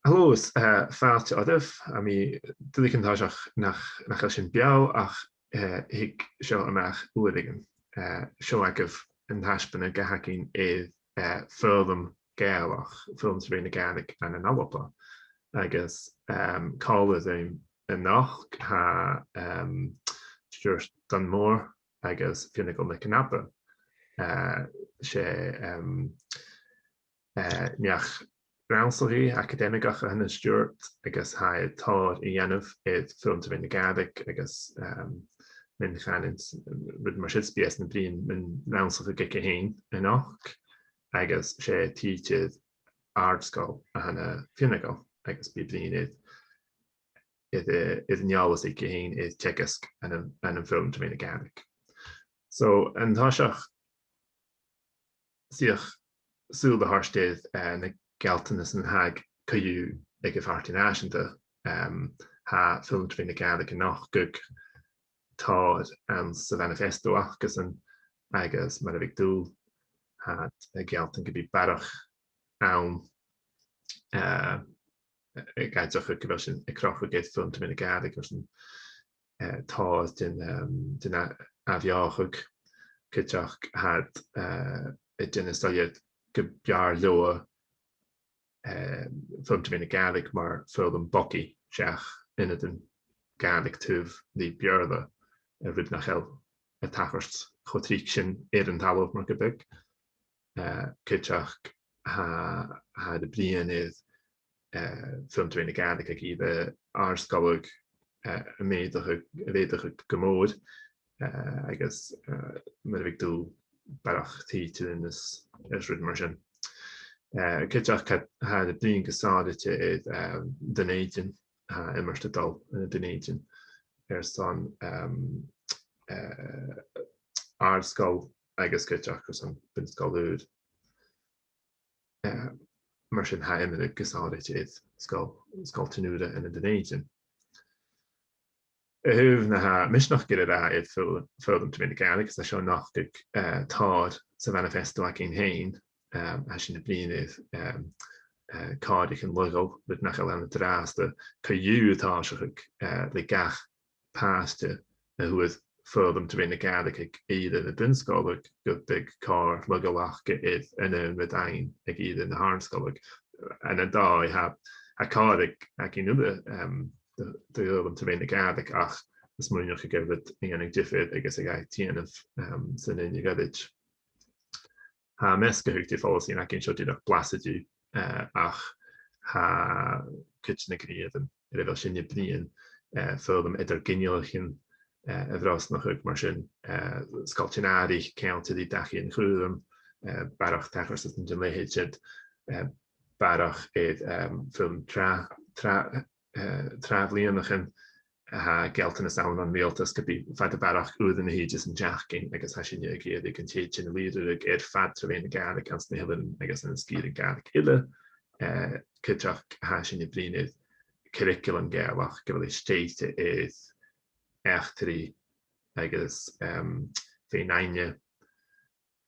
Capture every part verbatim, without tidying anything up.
Hello, is, eh, fàilte oirbh. Tha mi duilich an toiseach nach, nach eil sinn beò ach, eh, thig seo a-mach uaireigin. Eh, seo agaibh an taisbeanadh a th' againn air, eh, foghlam Gàidhealach, foghlam tro mheadhan na Gàidhlig ann an Alba. Agus, ehm, còmhla rium a-nochd, tha, ehm, Stuart Dunmore agus Fionnlagh NicAonghais. Eh, 's e, ehm, eh, neach-rannsachaidh acadaimigeach a th' ann an Stuart agus tha e tòrr a dhèanamh air foghlam tro mheadhan na Gàidhlig agus, ehm, mion-chànain, rud mar sin, 's bidh esan a' bruidhinn mun rannsachadh aige fhèin a-nochd agus 's e tidsear àrd-sgoil a th' ann am Fionnlagh agus bidh e a' bruidhinn air, air, eh, air an eòlas aige fhèin air teagasg ann an, ann am foghlam tro mheadhan na Gàidhlig. So, an toiseach, 's fhiach sùil a thoirt air, eh, na gealltanas a th' againn co-dhiù aig a' Phàrtaidh Nàiseanta, ehm, tha foghlam tro mheadhan na Gàidhlig a' nochdadh tòrr anns a' mhanifesto acasan agus mar a bhiodh dùil, tha iad a' gealltainn gum bi barrachd ann, eh, ag aideachadh gu bheil sinn a' crochadh air foghlam tro mheadhan na Gàidhlig, gu bheil sinn, eh, tòrr den, ehm, den a-, ath-bheothachadh, cuideachd tha iad, eh, a' dèanamh soilleir gu b' fheàrr leotha, eh, foghlam tro mheadhan na Gàidhlig mar fhoghlam bogaidh seach ionadan Gàidhlig taobh ri Beurla, eh, rud nach eil a' tachairt cho tric sin air an talamh mar gum biodh. Eh, cuideachd tha, tha iad a' bruidhinn air, eh, foghlam tro mheadhan na Gàidhlig aig ìre àrd-sgoile, eh, a mheudachadh, a mheudachadh gu mòr, eh, agus, eh, mar a bhiodh dùil barrachd tidsearan is, is rud mar sin. Eh, cuideachd tha, tha iad a' bruidhinn gu sònraichte air, eh, Dùn Èideann, tha iomairt a' dol ann an Dùn Èideann airson, ehm, eh, àrd-sgoil agus cuideachd airson bun-sgoil ùr. Eh, mar sin tha iomradh gu sònraichte air sgoil, sgoiltean ùra ann an Dùn Èideann. A thaobh na tha Misneachd air a ràdh air fo-, foghlam tro mheadhan na Gàidhlig, 's tha seo a' nochdadh, eh, tòrr sa mhanifesto againn fhèin, eh, tha sinn a' bruidhinn air, eh, eh, còraichean laghail, rud nach eil ann an-dràsta, co-dhiù a' tòiseachadh, eh, le gach pàiste a fhuair foghlam tro mheadhan na Gàidhlig aig ìre na bun-sgoile, gum biodh còir laghail aca air an aon rud fhaighinn aig ìre na h-àrd-sgoile. Ann an dòigh, tha, tha còir aig, aig an uile, em, do, do dh'fhoghlam tro mheadhan na Gàidhlig, ach is math a dh'fhaodte gu bheil rud a' dèanamh diofar agus a ghabhadh dèanamh, em, san ùine ghoirid. Tha measgachadh de phoileasaidhean againn seo dìreach blasad dhiubh, eh, ach tha cuid de na gnìomhan air a bheil sinne a' bruidhinn, eh, foghlam eadar-ghinealaichean, eh, a bhrosnachadh mar sin, eh, sgoiltean-àraich ceangailte ri dachaighean cùraim, eh, barrachd tachartasan den leithid sin, eh, barrachd air, em, foghlam tràth, tràth, eh, tràth-bhliadhnaichean, tha gealltanas ann on riaghaltas gum bi fada barrachd uairean a thìde san t-seachdain, agus tha sinne ag iarraidh an tèid sin a lìbhrigeadh air fad tro mheadhan na Gàidhlig anns na h-Eileanan agus ann an sgìrean Gàidhlig eile. Eh, cuideachd tha sinne a' bruidhinn air curraicealam Gàidhealach, gu bheil e stèidhichte air eachdraidh agus, em, fèin-aithne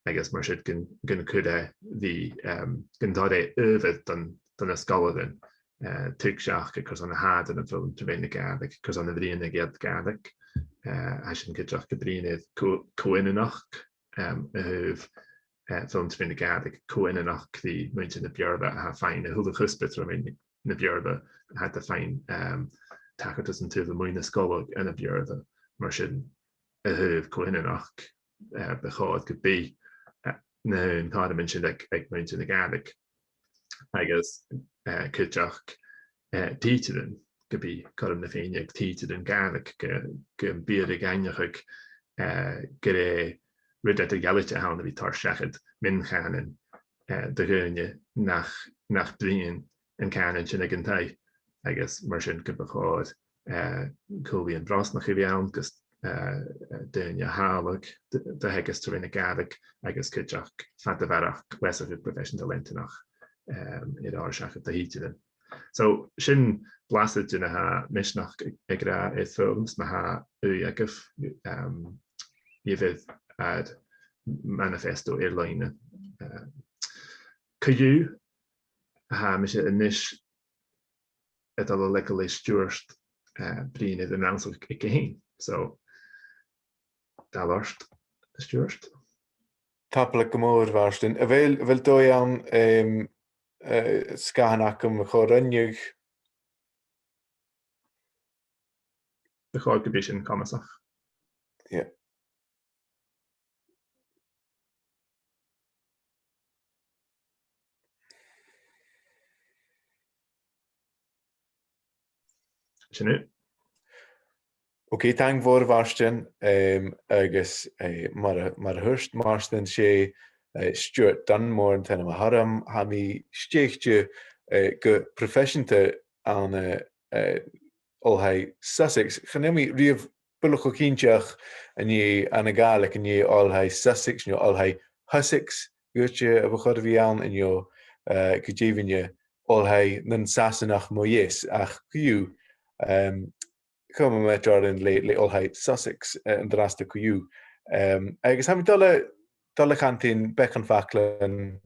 agus mar sin gun, gun cuir e ri, em, gun toir e adhbhar don, do na sgoilearan, eh, tuigse aca carson a tha iad nam foghlam tro mheadhan na Gàidhlig, carson a bhruidhneas iad Gàidhlig. Eh, tha sinn cuideachd a' bruidhinn air co-, co-ionannachd, em, a thaobh, eh, foghlam tro mheadhan na Gàidhlig, co-ionannachd ri muinntir na Beurla a tha a' faighinn a h-uile cuspair tro mheadhan na Beurla, tha iad a' faighinn, em, tachartasan taobh a-muigh na sgoile ann am Beurla. Mar sin, a thaobh co-ionannachd, eh, bu chòir gum bi, eh, na h-aon chothroman sin aig, aig muinntir na Gàidhlig. Agus, eh, cuideachd, eh, tidsearan, gum bi cothrom na Fèinne aig tidsearan Gàidhlig, gu, gum bi iad ag aithneachadh, eh, gur e rud eadar-dhealaichte a th' ann a bhith toirt seachad mion-chànain, eh, do dhaoine nach, nach bruidhinn an cànan sin aig an taigh, agus mar sin gum bu chòir, eh, cùlaidhean brosnachaidh a bhith ann gus, eh, eh, daoine a thàladh do, do theagasg tro mheadhan na Gàidhlig agus cuideachd fada a bharrachd leasachadh proifeiseanta leantainneach, em, air a thoirt seachad do thidsearan. So, sin blasad de na tha Misneachd ag, ag ràdh air foghlam, 's ma tha ùidh agaibh, em, a bhith air manifesto air-loidhne. Eh, co-dhiù, tha mise a-nis a' dol a leigeil le Stuart, eh, bruidhinn air an rannsachadh aige fhèin. So, dà làimh, Stuart. Tapadh leibh gu mòr, a Mhàrtainn. A bheil, a bheil dòigh ann, em, eh, sgàthan agam a chomhroinneadh? Tha e coltach gum bi sin comasach. Yeah. Sin e. Ok, taing mhòr, a Mhàrtainn, em, agus, eh, mar a, mar a thuirt Màrtainn, 's e, eh, Stuart Dunmore an t-ainm a th' orm. Tha mi stèidhichte, eh, gu proifeiseanta ann an, eh, eh, Oilthigh Sussex. Chan eil mi riamh buileach cho cinnteach an e ann an Gàidhlig, an e Oilthigh Sussex no Oilthigh Hussex, gu ruige a bu chòir a bhith ann, no, eh, gu deimhinne Oilthigh nan Sasanach mu dheas, ach co-dhiù, em, chùm mi air le, le Oilthigh Sussex, eh, an-dràsta co-dhiù. Em, agus tha mi dol a, dol a chantainn beagan faclan,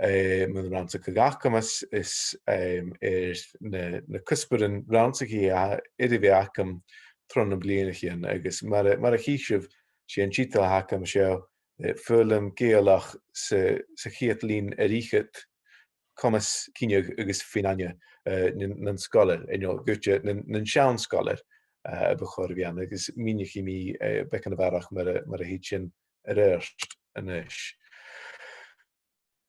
eh, mun rannsachadh agam is, is, em, air na, na cuspairean rannsachaidh a, air a bhith agam tro na bliadhnaichean, agus mar a, mar a chì sibh, 's e an tiotal a th' agam seo, eh, Foghlam Gàidhealach sa, sa chiad linn air fhichead, comas, cinneadh agus fìon-aithne, eh, nan, nan sgoilear, eh, no, gu ruige nan, nan seann sgoilear, eh, a bu chòir a bhith ann, agus mìnichidh mi, eh, beagan a bharrachd mar a, mar a thèid sin air adhart a-nis.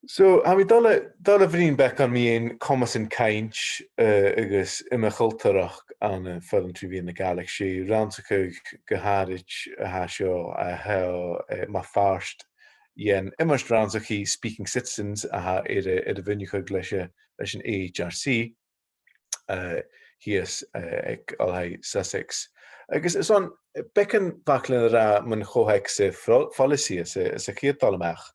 So, tha mi dol a, dol a bhruidhinn beagan mu dheidhinn comas an cainnt, eh, agus iomadh-chultarachd ann am foghlam tro mheadhan na Gàidhlig. 'S e rannsachadh gu h-àraid a tha seo a tha, eh, mar phàirt dhen iomairt rannsachaidh Speaking Citizens a tha air a, air a mhaoineachadh leis a', leis an A H R C, eh, shìos, eh, aig Oilthigh Sussex. Agus 's ann, eh, beagan faclan a ràdh mun co-theacsa pho-, phoileasaidh sa, sa chiad dol a-mach.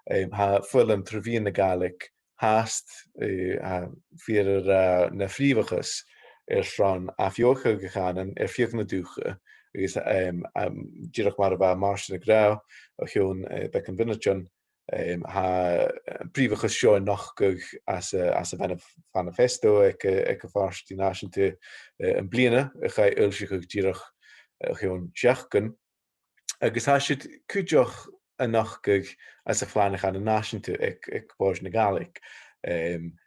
Em, tha foghlam tro mheadhan na Gàidhlig fhathast, eh, tha fìor, eh, na phrìomhachas air sgàth ath-bheothachadh a' chànain air feadh na dùthcha, agus, em, em, dìreach mar a bha Màrtainn ag ràdh o chionn, eh, beagan mhionaidean, em, tha, eh, prìomhachas seo a' nochdadh anns a', anns a' mhanif-, mhanifesto aig, aig a' Phàrtaidh Nàiseanta, eh, am-bliadhna, a chaidh fhoillseachadh dìreach, eh, o chionn seachdain. Agus tha siud cuideachd a' nochdadh anns a' Phlana Chànain Nàiseanta aig, aig Bòrd na Gàidhlig. Em,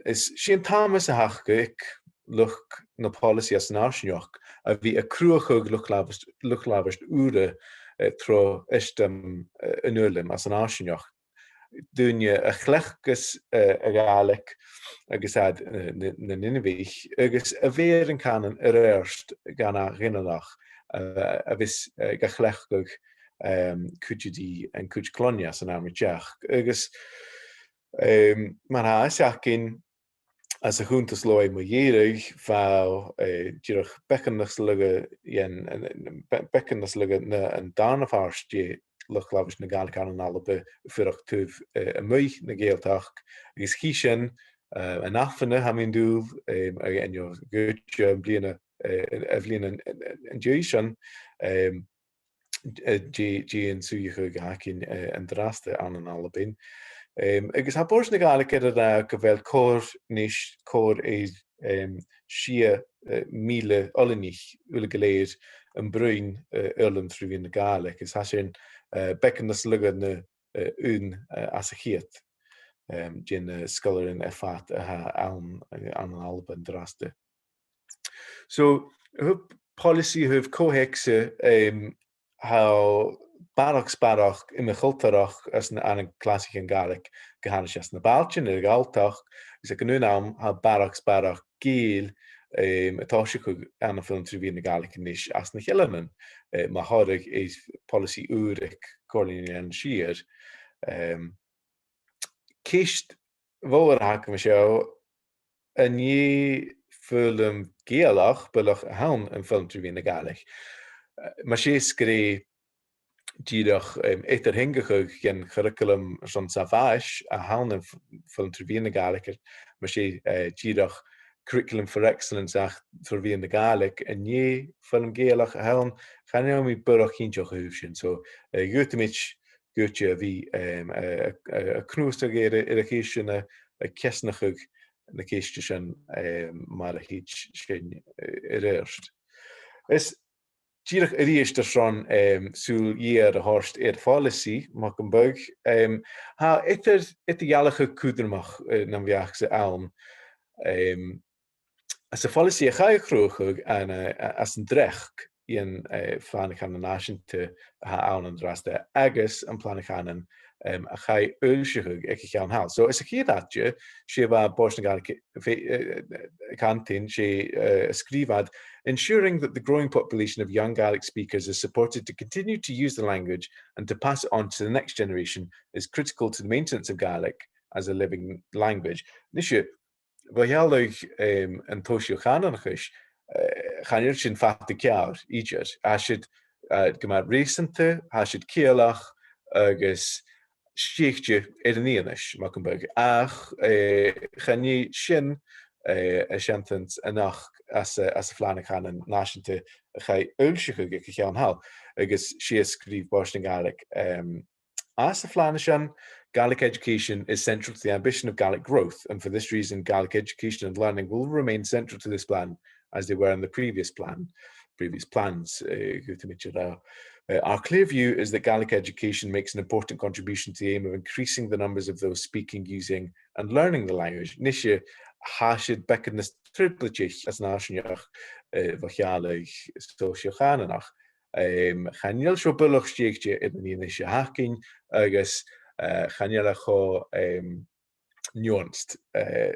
is 's e an t-amas a th' aca aig luchd na poileasaidh anns an fharsaingeachd a bhith a' cruthachadh luchd-labhairt, luchd-labhairt ùra, eh, tro fhirtean, eh, an fhoghlaim anns an fharsaingeachd. Daoine a chleachdas, eh, a' Ghàidhlig agus iad, eh, na, nan inbhich, agus a bheir an cànan air adhart dhan ath ghinealach, eh, a bhios, eh, ga chleachdadh, em, cuide ri an cuid cloinne san àm ri teachd. Agus, em, mar a tha fhios againn, anns a' chunntas-luaidh mu dheireadh, bha, eh, dìreach beagan nas lugha dhen, eh, be-, beagan nas lugha na, an dàrna pàirt de luchd-labhairt na Gàidhlig ann an Alba a' fuireach taobh, eh, a-muigh na Gàidhealtachd, agus chì sinn, eh, an aifrinn, tha mi an dùil, em, a, an, gu, gu, am-bliadhna, eh, a' bhliadhna an, an, an dèidh sin, em, eh, dè, dè an suidheachadh a th' againn, eh, an-dràsta ann an Albainn. Em, agus tha Bòrd na Gàidhlig air a ràdh gu bheil còrr nis, còrr air, em, sia, eh, mìle oileanaich uile gu lèir am broinn, eh, foghlam tro mheadhan na Gàidhlig, agus tha sin, eh, beagan nas lugha na, eh, aon, eh, às a' cheud, em, de na sgoilearan air fad a tha ann, eh, ann an Alba an-dràsta. So, a thaobh poileasaidh, a thaobh co-theacsa, em, tha barrachd sparraich iomadh-chultarachd anns na, ann an clasaichean Gàidhlig, gu h-àraidh anns na bailtean air a' Ghalltachd, agus aig an aon àm tha barrachd sparraich Gàidheil, em, a' tòiseachadh ann am foghlam tro mheadhan na Gàidhlig a-nis anns na h-eileanan, eh, mar thoradh air poileasaidh ùr aig Comhairle nan Eilean Siar. Em, ceist mhòr a th' agam an seo, an e foghlam Gàidhealach buileach a th' ann am foghlam tro mheadhan na Gàidhlig? Eh, mas e sgreuch dìreach, em, eadar-theangachadh dhen churriculum airson sàbhailte a th' ann am f-, foghlam tro mheadhan na Gàidhlig, mas e, eh, dìreach curriculum for excellence ach tro mheadhan na Gàidhlig, an e foghlam Gàidhealach a th' ann? Chan eil mi buileach cinnteach a thaobh sin. So, eh, dh'fhaodamaid gu ruige a bhith, em, a, a, a, a' cnuasachadh air, air a' cheist sin a, a' ceasnachadh, na ceistean sin, em, mar a thèid sinn, eh, air adhart. Is dìreach a-rithist airson, em, sùil gheur a thoirt air phoileasaidh, mar gum biodh, em, tha eadar, eadar-dhealachadh cudromach, eh, nam bheachd-sa ann, em, anns a' phoileasaidh a chaidh a chruthachadh ann an, eh, anns an dreach dhen, eh, Phlana Cànain Nàiseanta a th' ann an-dràsta agus am Plana Cànain, em, a chaidh fhoillseachadh aig a' cheann thall. So, anns a' chiad àite, 's e bha Bòrd na Gàidhlig, eh, eh, Cànain, 's e, eh, a sgrìobh iad, "Ensuring that the growing population of young Gaelic speakers is supported to continue to use the language and to pass it on to the next generation is critical to the maintenance of Gaelic as a living language." Nise, bho gheall air, em, an t-sòisio-chànanachas, eh, chan eil sin fada ceàrr idir. Tha siud, eh, gu math reusanta, tha siud ciallach agus stèidhichte air an fhianais, mar gum biodh. Ach, eh, chan e sin, eh, a' seantans a nochd anns a', anns a' Phlana Cànain Nàiseanta a chaidh fhoillseachadh aig a' cheann thall, agus 's e a sgrìobh Bòrd na Gàidhlig, em, anns a' phlana sin, "Gaelic education is central to the ambition of Gaelic growth, and for this reason, Gaelic education and learning will remain central to this plan as they were in the previous plan," previous plans, eh, gu bheil mi a' ràdh. Eh, "Our clear view is that Gaelic education makes an important contribution to the aim of increasing the numbers of those speaking, using and learning the language." Nise, tha siud beagan nas trioblaidiche anns an fharsaingeachd, eh, bho gheall air sòisio-chànanachd. Em, chan eil seo buileach stèidhichte air an fhianais a th' againn, agus, eh, chan eil e cho, em, nuanced, eh,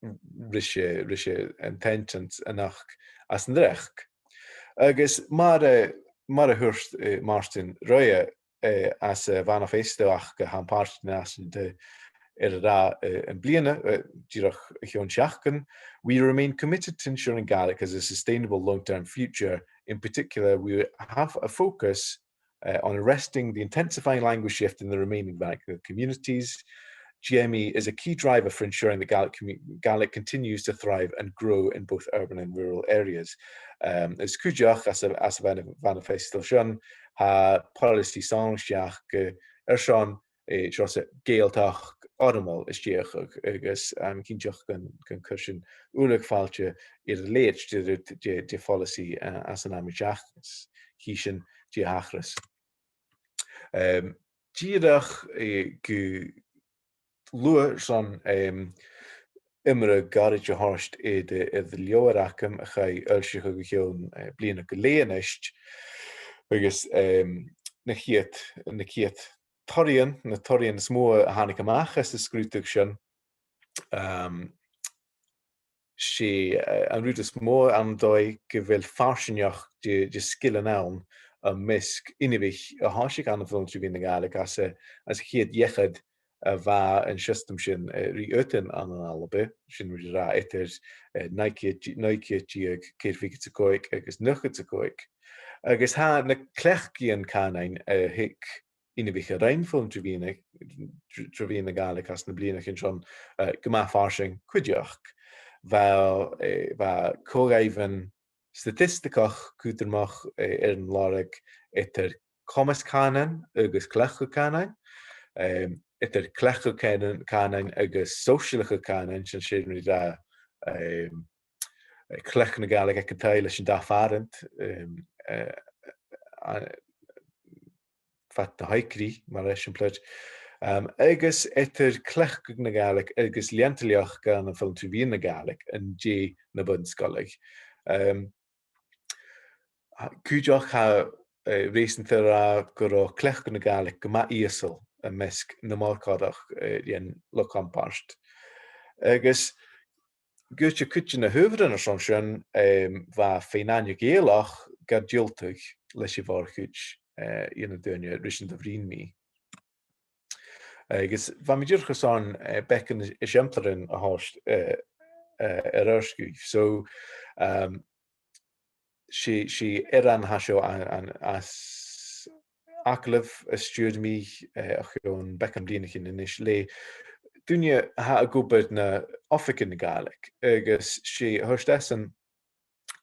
ris, ris an t-seantans a nochd anns an dreach. Agus mar a, mar a thuirt, eh, Màrtainn roimhe, eh, anns a' mhanifesto aca a tha am pàirt nàiseanta air a ràdh, eh, am bliadhna, eh, dìreach o chionn seachdain, "We remain committed to ensuring Gaelic has a sustainable long-term future. In particular, we have a focus, eh, on arresting the intensifying language shift in the remaining vernacular communities. G M E is a key driver for ensuring that Gaelic commu-, Gaelic continues to thrive and grow in both urban and rural areas." Em, is cuideachd anns a', anns a' mhana-, mhanifesto sin, tha poileasaidh sònraichte aca airson, eh, seòrsa Gàidhealtachd fhoirmeil a stèidheachadh agus, em, cinnteach gun, gun cuir sinn uile fàilte air a leithid de, de, de, de phoileasaidh, eh, anns an àm ri teachd. Chì sinn dè thachras. Em, dìreach, eh, gu luath airson, em, iomradh goirid a thoirt air, air an leabhar agam a chaidh fhoillseachadh o chionn, eh, bliadhna gu leth a-nis, agus, em, na ciad, na ciad toraidhean, na toraidhean as motha a thàinig a-mach às an sgrùdadh sin, em, 's e, eh, an rud as motha ann an dòigh gu bheil farsaingeachd de, de sgilean ann am measg inbhich a thòisich ann am foghlam tro mheadhan na Gàidhlig anns a', anns a' chiad deichead a bha an siostam sin, eh, ri fhaotainn ann an Alba, sin ri ràdh eadar, eh, naoi ceud, naoi ceud deug, ceithir fichead 's a còig agus naochad 's a còig. Agus tha na cleachdaidhean cànain, eh, a thug inbhich a rinn foghlam tro mheadhan, tro, tro mheadhan na Gàidhlig anns na bliadhnaichean sin, eh, gu math farsaing cuideachd. Bha, eh, bha co-dhàimhean staitistigeach cudromach, eh, air an lorg eadar comas cànain agus cleachdadh cànain, em, eadar cleachdadh cànain, cànain agus sòisealachadh cànain, sin, sin ri ràdh, em, eh, cleachd na Gàidhlig aig an taigh leis an dà phàrant, em, eh, a, fad na h-òige, mar eisimpleir. Em, agus eadar cleachdadh na Gàidhlig agus leantalachd ann am foghlam tro mheadhan na Gàidhlig an dèidh na bun-sgoile. Em, cuideachd tha, eh, reusanta a ràdh gun robh cleachdadh na Gàidhlig gu math ìosal am measg na mòr-choireach, eh, dhen luchd-compàirt. Agus gu, cuid de na h-adhbharan airson sin, em, bha fèin-aithne Ghàidhealach ga diùltadh leis a' mhòr-chuid, eh, dhe na daoine ris an do bhruidhinn mi. Agus bha mi dìreach airson, eh, beagan eisimpleirean a thoirt, eh, eh, air adhart dhuibh. So, um, 's e, 's e earrann a tha seo an, an, às agallamh a stiùir mi, eh, o chionn beagan bhliadhnaichean a-nis le duine a tha ag obair na oifigear na Gàidhlig, agus 's e a thuirt esan,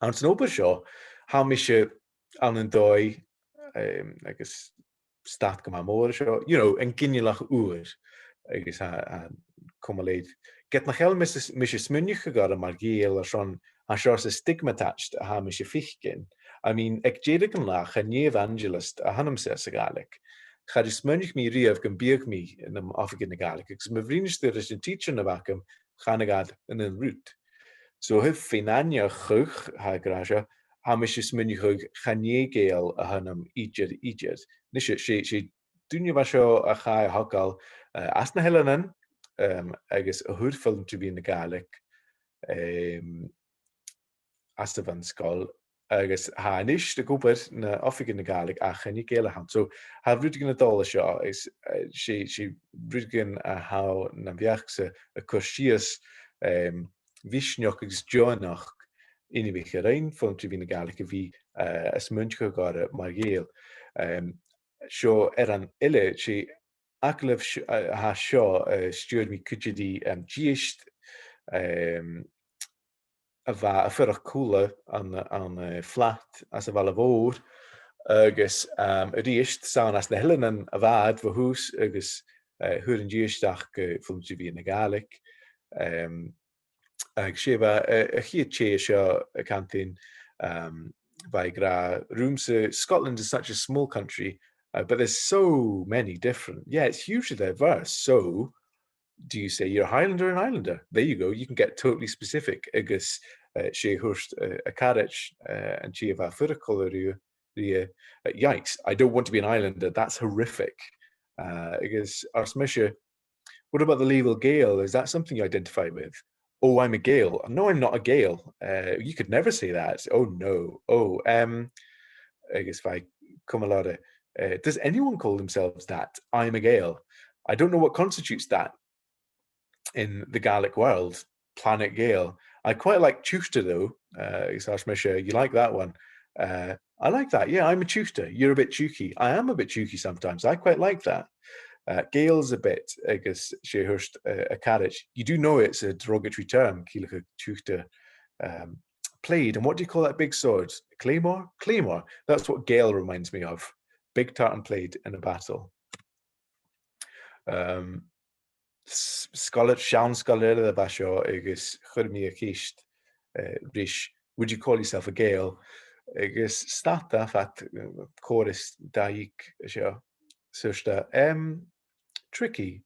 anns an obair seo, tha mise ann an dòigh, em, agus stad gu math mòr seo, you know, an ginealach ùr, agus tha, tha coma leid. Ged nach eil mise, mise a' smaoineachadh orm mar Ghàidheal airson, tha seòrsa stigma attached a tha mise a' faicinn. I mean, aig deireadh an latha, chan e evangelist a th' annamsa sa Ghàidhlig. Cha do smaoinich mi riamh gum biodh mi nam oifigear na Gàidhlig, agus ma bhruidhneas tu ris an tidsear a bh' agam, chanadh iad an aon rud. So, tha fèin-aithneachadh, tha e ag ràdh seo, tha mise a' smaoineachadh chan e Gàidheal a th' annam idir, idir. Nise, 's e, 's e duine a bha seo a chaidh a thogail, eh, às na h-Eileanan, em, agus a fhuair foghlam tro mheadhan na Gàidhlig, em, às a' bhun-sgoil, agus tha e a-nis ag obair na oifigear na Gàidhlig ach chan e Gàidheal a th' ann. So, tha rudeigin a' dol an seo, is, eh, 's e, 's e rudeigin a tha nam bheachd-sa a' cur sìos, em, mhisneachd agus deònachd inbhich a rinn foghlam tro mheadhan na Gàidhlig a bhith, eh, a' smaoineachadh orra mar Ghàidheil. Em, seo air an eile, 's e agallamh s-, a, a tha seo, eh, stiùir mi cuide ri, em, dithis, em, a bha a' fuireach còmhla ann, ann an, eh, flat anns a' bhaile mhòr, agus, em, a-rithist, 's ann às na h-Eileanan a bha iad bho thùs, agus, eh, fhuair an dithis aca, eh, foghlam tro mheadhan na Gàidhlig. Em, agus 's e bha, eh, a' chiad tè seo a' cantainn, um, bha i ag ràdh riumsa, Scotland is such a small country, uh, but there's so many different, yeah, it's hugely diverse. So, do you say you're a Highlander or an Islander? There you go, you can get totally specific. Agus, eh, 's e a thuirt, eh, a caraid, eh, an tè a bha a' fuireach còmhla rithe, rithe, eh, yikes, I don't want to be an Islander, that's horrific. Eh, agus ars mise, what about the label Gael? Is that something you identify with? Oh, I'm a Gael. No, I'm not a Gael. Uh, you could never say that. Oh, no. Oh, um, agus bha i coma leotha, uh, does anyone call themselves that? I'm a Gael. I don't know what constitutes that in the Gaelic world, Planet Gael. I quite like Tiuchdar, though. Uh, agus ars mise, you like that one? Uh, I like that. Yeah, I'm a Tiuchdar. You're a bit Tiuchy. I am a bit Tiuchy sometimes. I quite like that. Uh, Gael's a bit, agus 's e a thuirt, uh, a caraid. You do know it's a derogatory term, ciallachadh Tiuchdar, um, plaid. And what do you call that big sword? Claymore? Claymore. That's what Gael reminds me of. Big tartan plaid in a battle. Um, s-, sgoilear, seann sgoilear a bha seo agus chuir mi a' cheist, eh, ris, "Would you call yourself a Gael?" Agus stad e fad, eh, còrr is dà dhiog seo. So, 's e, em, tricky.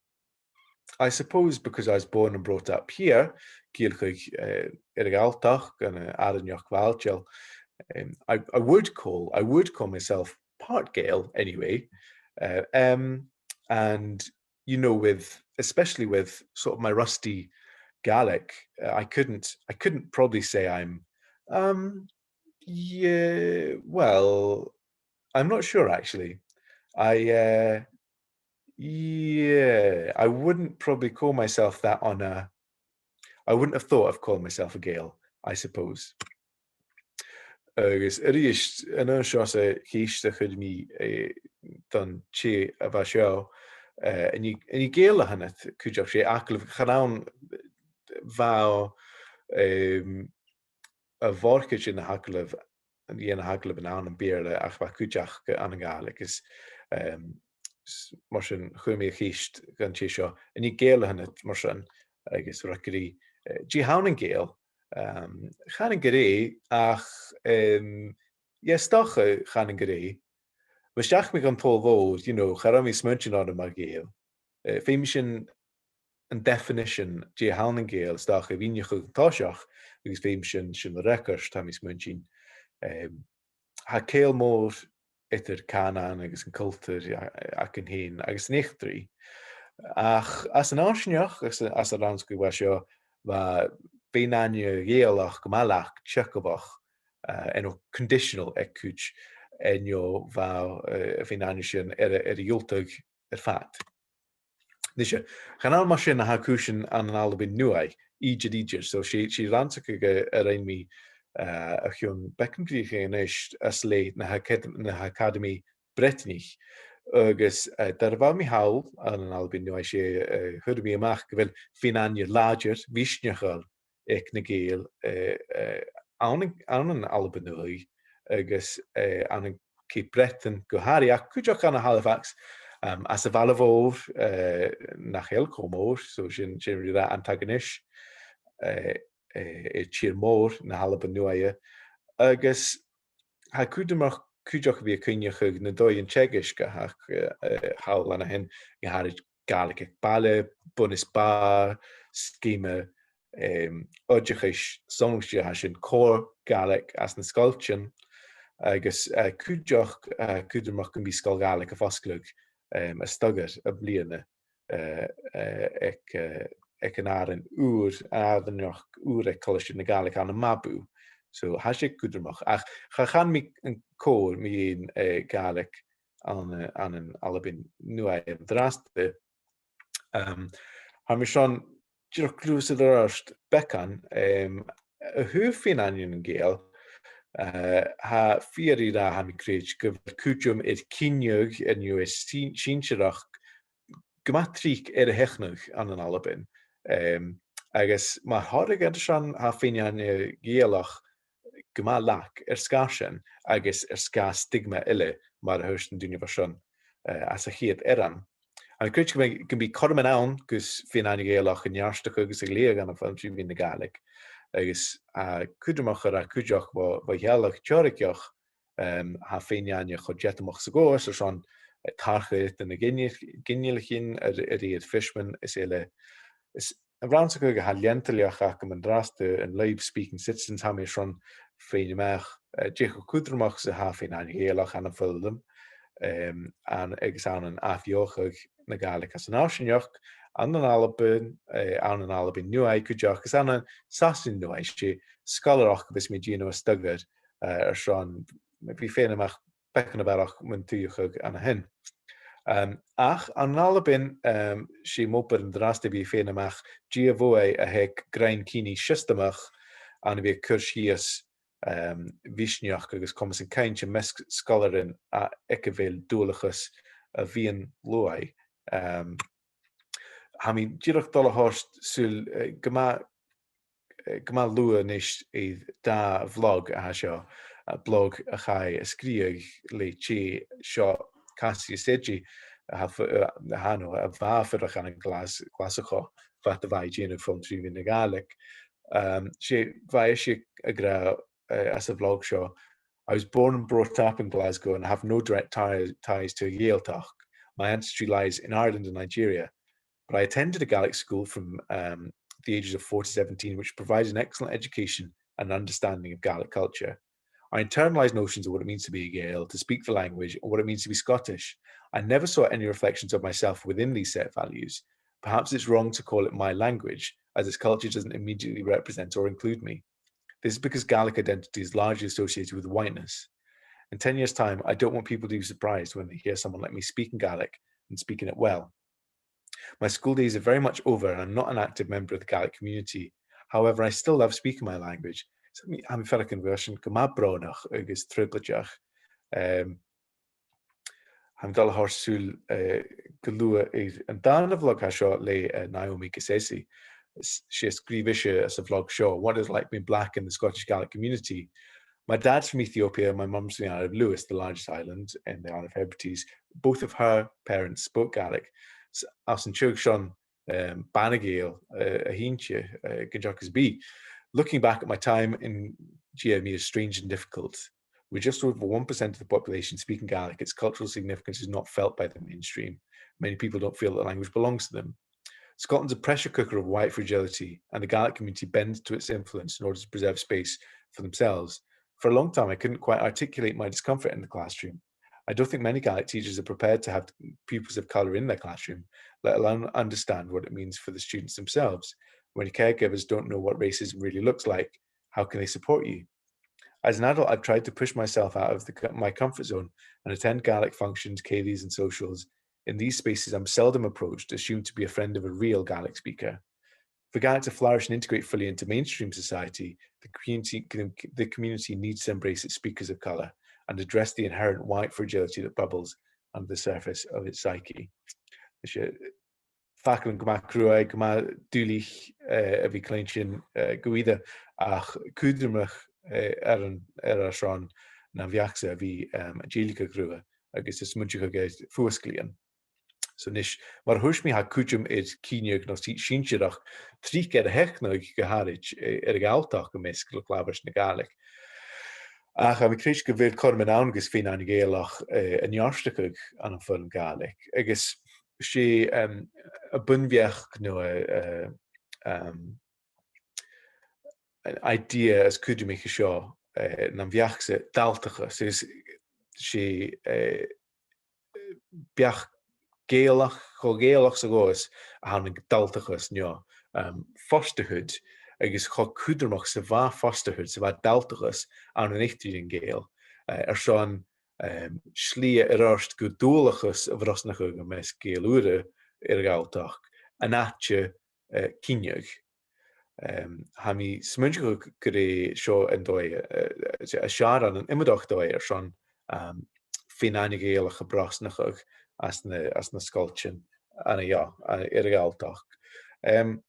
I suppose because I was born and brought up here, ciallachadh, eh, air a' Ghalltachd, ann an àrainneachd bhailteil, em, I, I would call, I would call myself part Gael anyway. Uh, em, and you know, with, especially with sort of my rusty Gaelic, uh, I couldn't, I couldn't probably say I'm, um, yeah, well, I'm not sure actually. I, uh, yeah, I wouldn't probably call myself that on a, I wouldn't have thought of calling myself a Gael, I suppose. Agus a-rithist, an aon seòrsa cheist a chuir mi, eh, don tè a bha seo, eh, an e, an e Gàidheil a th' annad cuideachd? 'S e agallamh, chan ann, bha, em, a' mhòr-chuid dhen agallamh, dhen agallamh ann am Beurla, ach bha cuid aca ann an Gàidhlig, agus, em, s-, mar sin chuir mi a' cheist dhan tè seo, an e Gàidheal a th' annad mar sin, agus fhreagair i, eh, dè th' ann an Gàidheal? Em, chanainn gur e, ach, em, yeah, 's dòcha, chanainn gur e. Bha, 's dòcha, mi gun toil mhòr, you know, cha robh mi a' smaointinn orm mar Ghàidheal. Eh, feumaidh sinn an definition dè th' ann an Gàidheal, 's dòcha, a mhìneachadh an toiseach, agus feumaidh sinn sin a fhreagairt, tha mi a' smaointinn. Em, tha ceangal mòr eadar cànan agus an cultar a-, againn fhèin agus an eachdraidh. Ach anns an fharsaingeachd, anns an, anns an rannsachadh a bha seo, bha fèin-aithne Ghàidhealach gu math leac teagmhach, eh, no conditional aig cuid, eh, no bha, eh, fèin-aithne sin air a, air a dhiùltadh air fad. Nise, chan ann mar sin a tha cùisean ann an Albainn Nuadh, idir, idir. So 's e, 's e rannsachadh a, a rinn mi, eh, o chionn beagan bhliadhnaichean a-nis às leth na h-acad-, na h-Acadamaidh Breatannaich. Agus, eh, dar a bha mi thall ann an Albainn Nuadh, 's e, eh, fhuair mi a-mach gu bheil fèin-aithne làidir, mhisneachail aig na Gàidheil, eh, eh, ann an, ann an Alba Nuadh agus, eh, ann an Cape Breton gu h-àraidh, ach cuideachd ann an Halifax um, às a' bhaile mhòr, eh, nach eil cho mòr, so sin, sin ri ràdh Antigonish, eh, eh, air tìr-mòr na h-Alba Nuaidh. Agus tha e cudromach cuideachd a bhith a' cuimhneachadh na dòighean teagaisg a th' aca, eh, eh, thall an sin, gu h-àraid Gàidhlig aig baile, Bunosbar, sgeama, em, oideachais sònraichte a tha sin, còir Gàidhlig anns na sgoiltean, agus, eh, cuideachd, eh, cudromach gum bi sgoil Ghàidhlig a' fosgladh, em, as t-fhoghar am-bliadhna, eh, eh, aig, eh, aig an àrainn ùr, àrainneachd ùr aig Colaisde na Gàidhlig ann am Mabou. So, tha sin cudromach. Ach cha chan mi an còrr mu dheidhinn, eh, Gàidhlig ann, eh, ann an Alba Nuadh an-dràsta. Um, tha mi airson dìreach gluasad air adhart beagan, um, a thaobh Fèin-aithne nan Gàidheal, eh, tha fìor ri ràdh, tha mi a' creidsinn, gu bheil cuideam air cinneadh air neo air sin-, sinnsireachd gu math tric air a sheachnadh ann an Alba. Um, agus mar thoradh air sin, tha Fèin-aithne Ghàidhealach gu math lag air sgàth sin agus air sgàth stigma eile, mar a thuirt an duine bhon sin, eh, anns a' chiad rann. Tha mi a' creidsinn gum bi, gum bi cothroman ann gus Fèin-aithne Ghàidhealach a neartachadh agus a leughadh ann am foghlam tro mheadhan na Gàidhlig. Agus, eh, cudromach a ràdh cuideachd bho, bho shealladh teòraigeach, em, tha Fèin-aithne cho deatamach 's a ghabhas airson, eh, tarraing air na gin-, ginealaichean a, a rèir Fishman is eile. Is an rannsachadh a tha leantainneach agam an-dràsta, an lùib Speaking Citizens, tha mi airson faighinn a-mach, eh, dè cho cudromach 's a tha Fèin-aithne Ghàidhealach ann am foghlam, em, ann, agus ann an ath-bheothachadh na Gàidhlig anns an fharsaingeachd, ann an Alba, eh, ann an Alba Nuadh cuideachd, agus ann an Sasainn Nuadh. 'S e sgoilearachd a bhios mi a' dèanamh as t-fhoghar, eh, airson, bhith faighinn a-mach beagan a bharrachd mun t-suidheachadh ann a shin. Um, ach ann an Alba, um, 's e m' obair an-dràsta a bhith faighinn a-mach dè a' bhuaidh a th' aig gràin-cinnidh siostamach ann a bhith a' cur sìos, um, mhisneachd agus comas an cainnt am measg sgoilearan a, aig a bheil dualchas a' mhion-shluaigh. Um, tha mi dìreach a' dol a thoirt sùil, eh, gu math eh, gu math luath a-nis air dà bhlog a tha seo, eh, blog a chaidh a sgrìobhadh le tè seo, Cassie Sedgey, a tha f-, eh, a tha, no, a bha a' fuireach ann an Glas-, Glaschu, fad a bha i a' dèanamh foghlam tro mheadhan na Gàidhlig. Um, 's e, bha i ag ràdh, eh, anns a' bhlog seo, "I was born and brought up in Glasgow and have no direct tie-, ties to a Gaeltacht. My ancestry lies in Ireland and Nigeria. But I attended a Gaelic school from, um, the ages of four to seventeen, which provided an excellent education and understanding of Gaelic culture. I internalized notions of what it means to be a Gael, to speak the language, and what it means to be Scottish. I never saw any reflections of myself within these set values. Perhaps it's wrong to call it my language, as its culture doesn't immediately represent or include me. This is because Gaelic identity is largely associated with whiteness. In ten years' time, I don't want people to be surprised when they hear someone like me speaking Gaelic and speaking it well. My school days are very much over and I'm not an active member of the Gaelic community. However, I still love speaking my language." So, mi, tha mi a' faireachdainn gu bheil sin gu math brònach agus trioblaid. Um, tha mi a' dol a thoirt sùil, eh, gu luath air an dàrna bhlog a tha seo le, eh, Naomi Gosesi. 'S e, sgrìobh ise anns a' bhlog seo, "What is it like being black in the Scottish Gaelic community?" My dad's from Ethiopia, my mum's from the Isle of Lewis, the largest island in the Isle of Hebrides. Both of her parents spoke Gaelic. S-, anns an t-seagh sin, um, bana-Ghàidheal, uh, a th' innte, uh, gun teagamh is bith. Looking back at my time in G M E is strange and difficult. With just over one percent of the population speaking Gaelic, its cultural significance is not felt by the mainstream. Many people don't feel that the language belongs to them. Scotland's a pressure cooker of white fragility, and the Gaelic community bends to its influence in order to preserve space for themselves. For a long time, I couldn't quite articulate my discomfort in the classroom. I don't think many Gaelic teachers are prepared to have pupils of colour in their classroom, let alone understand what it means for the students themselves. When your caregivers don't know what racism really looks like, how can they support you? As an adult, I've tried to push myself out of the, my comfort zone and attend Gaelic functions, cèilidhs and socials. In these spaces, I'm seldom approached, assumed to be a friend of a real Gaelic speaker. For Gaelic to flourish and integrate fully into mainstream society, the community, the community needs to embrace its speakers of colour and address the inherent white fragility that bubbles under the surface of its psyche. Is e, faclan gu math cruaidh, gu math duilich, eh, a bhith a' cluinntinn, eh, gu ìre, ach cudromach, eh, air an, air a shon nam bheachd-sa a bhith, em, a' dèiligeadh riutha agus a' smaoineachadh air fuasglaidhean. So a-nis, mar a thuirt mi, tha cuideam air cinneadh no si-, sinnsireachd tric air a theicneadh gu h-àraid, eh, air a' Ghalltachd am measg luchd-labhairt na Gàidhlig. Ach tha mi a' creidsinn gu bheil cothrom ann agus fèin-aithne Ghàidhealach, eh, a neartachadh ann am foghlam Gàidhlig. Agus 's e, em, a' bun-bheachd no, eh, eh, em, an idea as cudromaiche seo, eh, nam bheachd-sa daltachas, is 's e, eh, beachd Gàidhealach, cho Gàidhealach 's a ghabhas, a th' ann an daltachas, no, um, fosterhood, agus cho cudromach 's a bha fosterhood, 's a bha daltachas ann an eachdraidh nan Gàidheal, eh, airson, um, slighe air adhart gu dualchas a bhrosnachadh am measg Gàidheil ùra air a' Ghalltachd, an àite, eh, cinneadh. Em, tha mi a' smaoineachadh gur e seo an dòigh, eh, eh, as fheàrr ann an iomadach dòigh airson, em, fèin-aithne Ghàidhealach a bhrosnachadh anns na, anns na sgoiltean ann an, yeah, ann, air a' Ghalltachd. Em,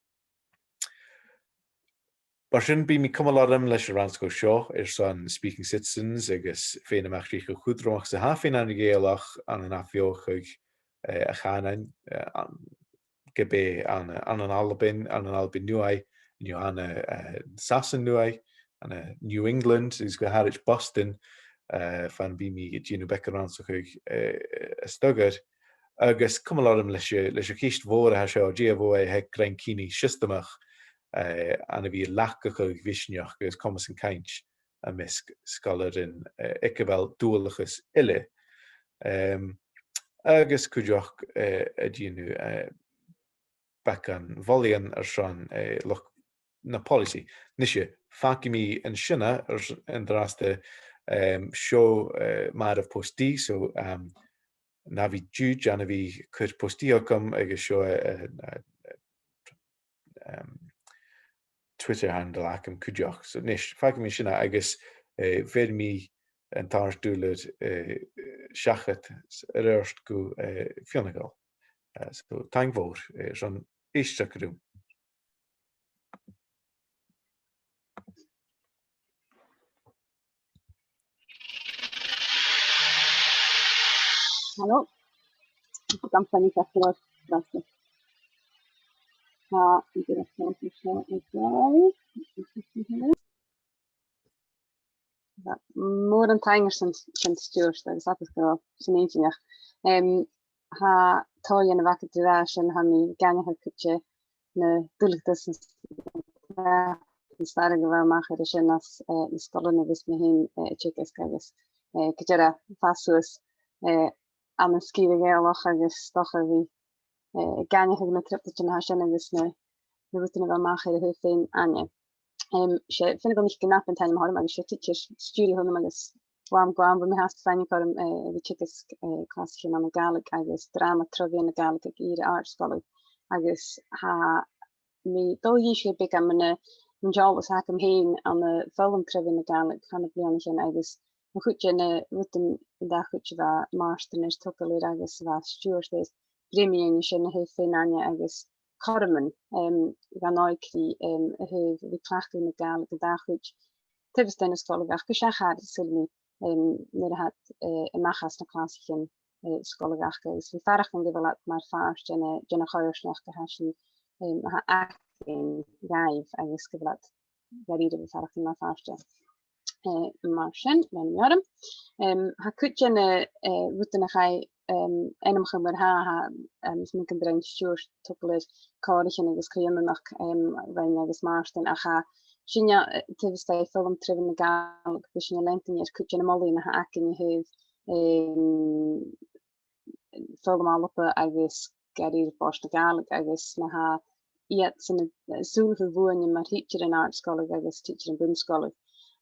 mar sin, bidh mi a' cumail orm leis an rannsachadh seo airson Speaking Citizens agus faighinn a-mach dè cho cudromach 's a tha fèin-aithne Ghàidhealach ann an ath-bheothachadh, eh, a' chànain, eh, an, ge b' e ann, ann an Albainn, ann an Albainn Nuadh, no ann an, eh, Sasainn Nuadh, ann an New England, is gu h-àraid Boston, eh, far am bi mi a' dèanamh beagan rannsachaidh, eh, as t-fhoghar. Agus cumail orm leis a', leis a' cheist mhòr a tha seo, dè a' bhuaidh a th' aig grunn cinneadh siostamach, eh, ann a bhith a' leasachadh misneachd agus comas an cainnt am measg sgoilearan, eh, aig a bheil dualchas eile. Em, agus cuideachd, eh, a' dèanamh, eh, beagan mholaidhean airson, eh, luchd na poileasaidh. Nise, fàgaidh mi an sin air s-, an-dràsta, em, seo, eh, màireamh post-d, so, em, na bhith diùid ann a bhith a' cur post-d thugam agus seo, eh, eh, eh, em, Twitter handle agam cuideachd. So, a-nis, fàgaidh mi sin agus, eh, bheir mi an t-àrd-ùrlar, eh, seachad s-, air adhart gu, eh, Fionnghal. Eh, so, taing mhòr, eh, airson èisteachd rium. Halò. Gam faighneachd a-nis, a-nis. Tha, idir a' chòrr seo a' dol. Mòran taing airson sin, Stiùbhart, agus tha e gu math inntinneach. Em, tha, tha e na bhacad ri ràdh sin, tha mi ag aithneachadh cuid de na duilgheadasan an stair a bha a-mach air a sin anns, eh, na sgoilearan a bhios mi fhìn, eh, a' teagasg agus, eh, gu dearbh fàs suas, eh, ann an sgìre Ghàidhealach agus 's dòcha a bhith, eh, ag aithneachadh na trioblaid a tha sin agus na, na rudan a bha a-mach air a thaobh fèin-aithne. Em, 's e Fionnghal NicNeapan an t-ainm a th' orm agus 's e tidsear stiùiridh a th' annam agus bha e glan, bha mi fhathast a' faighneachd orm, eh, a bhith a' teagasg, eh, clasaichean ann an Gàidhlig agus dràma tro mheadhan na Gàidhlig aig ìre àrd-sgoile. Agus tha mi a' dol a dh'innse beagan mun, mun eòlas a th' agam fhìn ann am foghlam tro mheadhan na Gàidhlig thar nam bliadhnaichean agus mo chuid de na rudan, an dà chuid a bha Màrtainn air togail air agus a bha Stiùbhart air bruidhinn mu dheidhinn, 's e na thaobh fèin-aithne agus cothroman, em, dhan òigridh, em, a thaobh a bhith a' cleachdadh na Gàidhlig an dà chuid taobh a-staigh na sgoile ach gu seachd, saoilidh mi, em, nuair a tha iad, eh, a-mach às na clasaichean, eh, sgoile aca, agus bhith a' faireachdainn gu bheil iad mar phàirt den, eh, den a' choimhearsnachd a tha sinn, em, a tha againn dhaibh, agus gu bheil iad dha-rìribh a' faireachdainn mar phàirt de. Eh, mar sin, lean mi orm. Em, tha cuid de na, eh, rudan a chaidh, em, ainmeachadh mar-thà, tha, em, is mi gun do rinn Stiùbhart togail air còraichean agus co-ionanachd, em, rinn agus Màrtainn, ach tha sinne, eh, taobh a-staigh foghlam tro mheadhan na Gàidhlig, bidh sinne a' leantainn air cuid de na molaidhean a th' againn a thaobh, em, foghlam Alba agus gu h-àraidh Bòrd na Gàidhlig agus na tha iadsan a', eh, sùileachadh bhuainne mar thidsearan àrd-sgoile agus tidsearan bun-sgoile.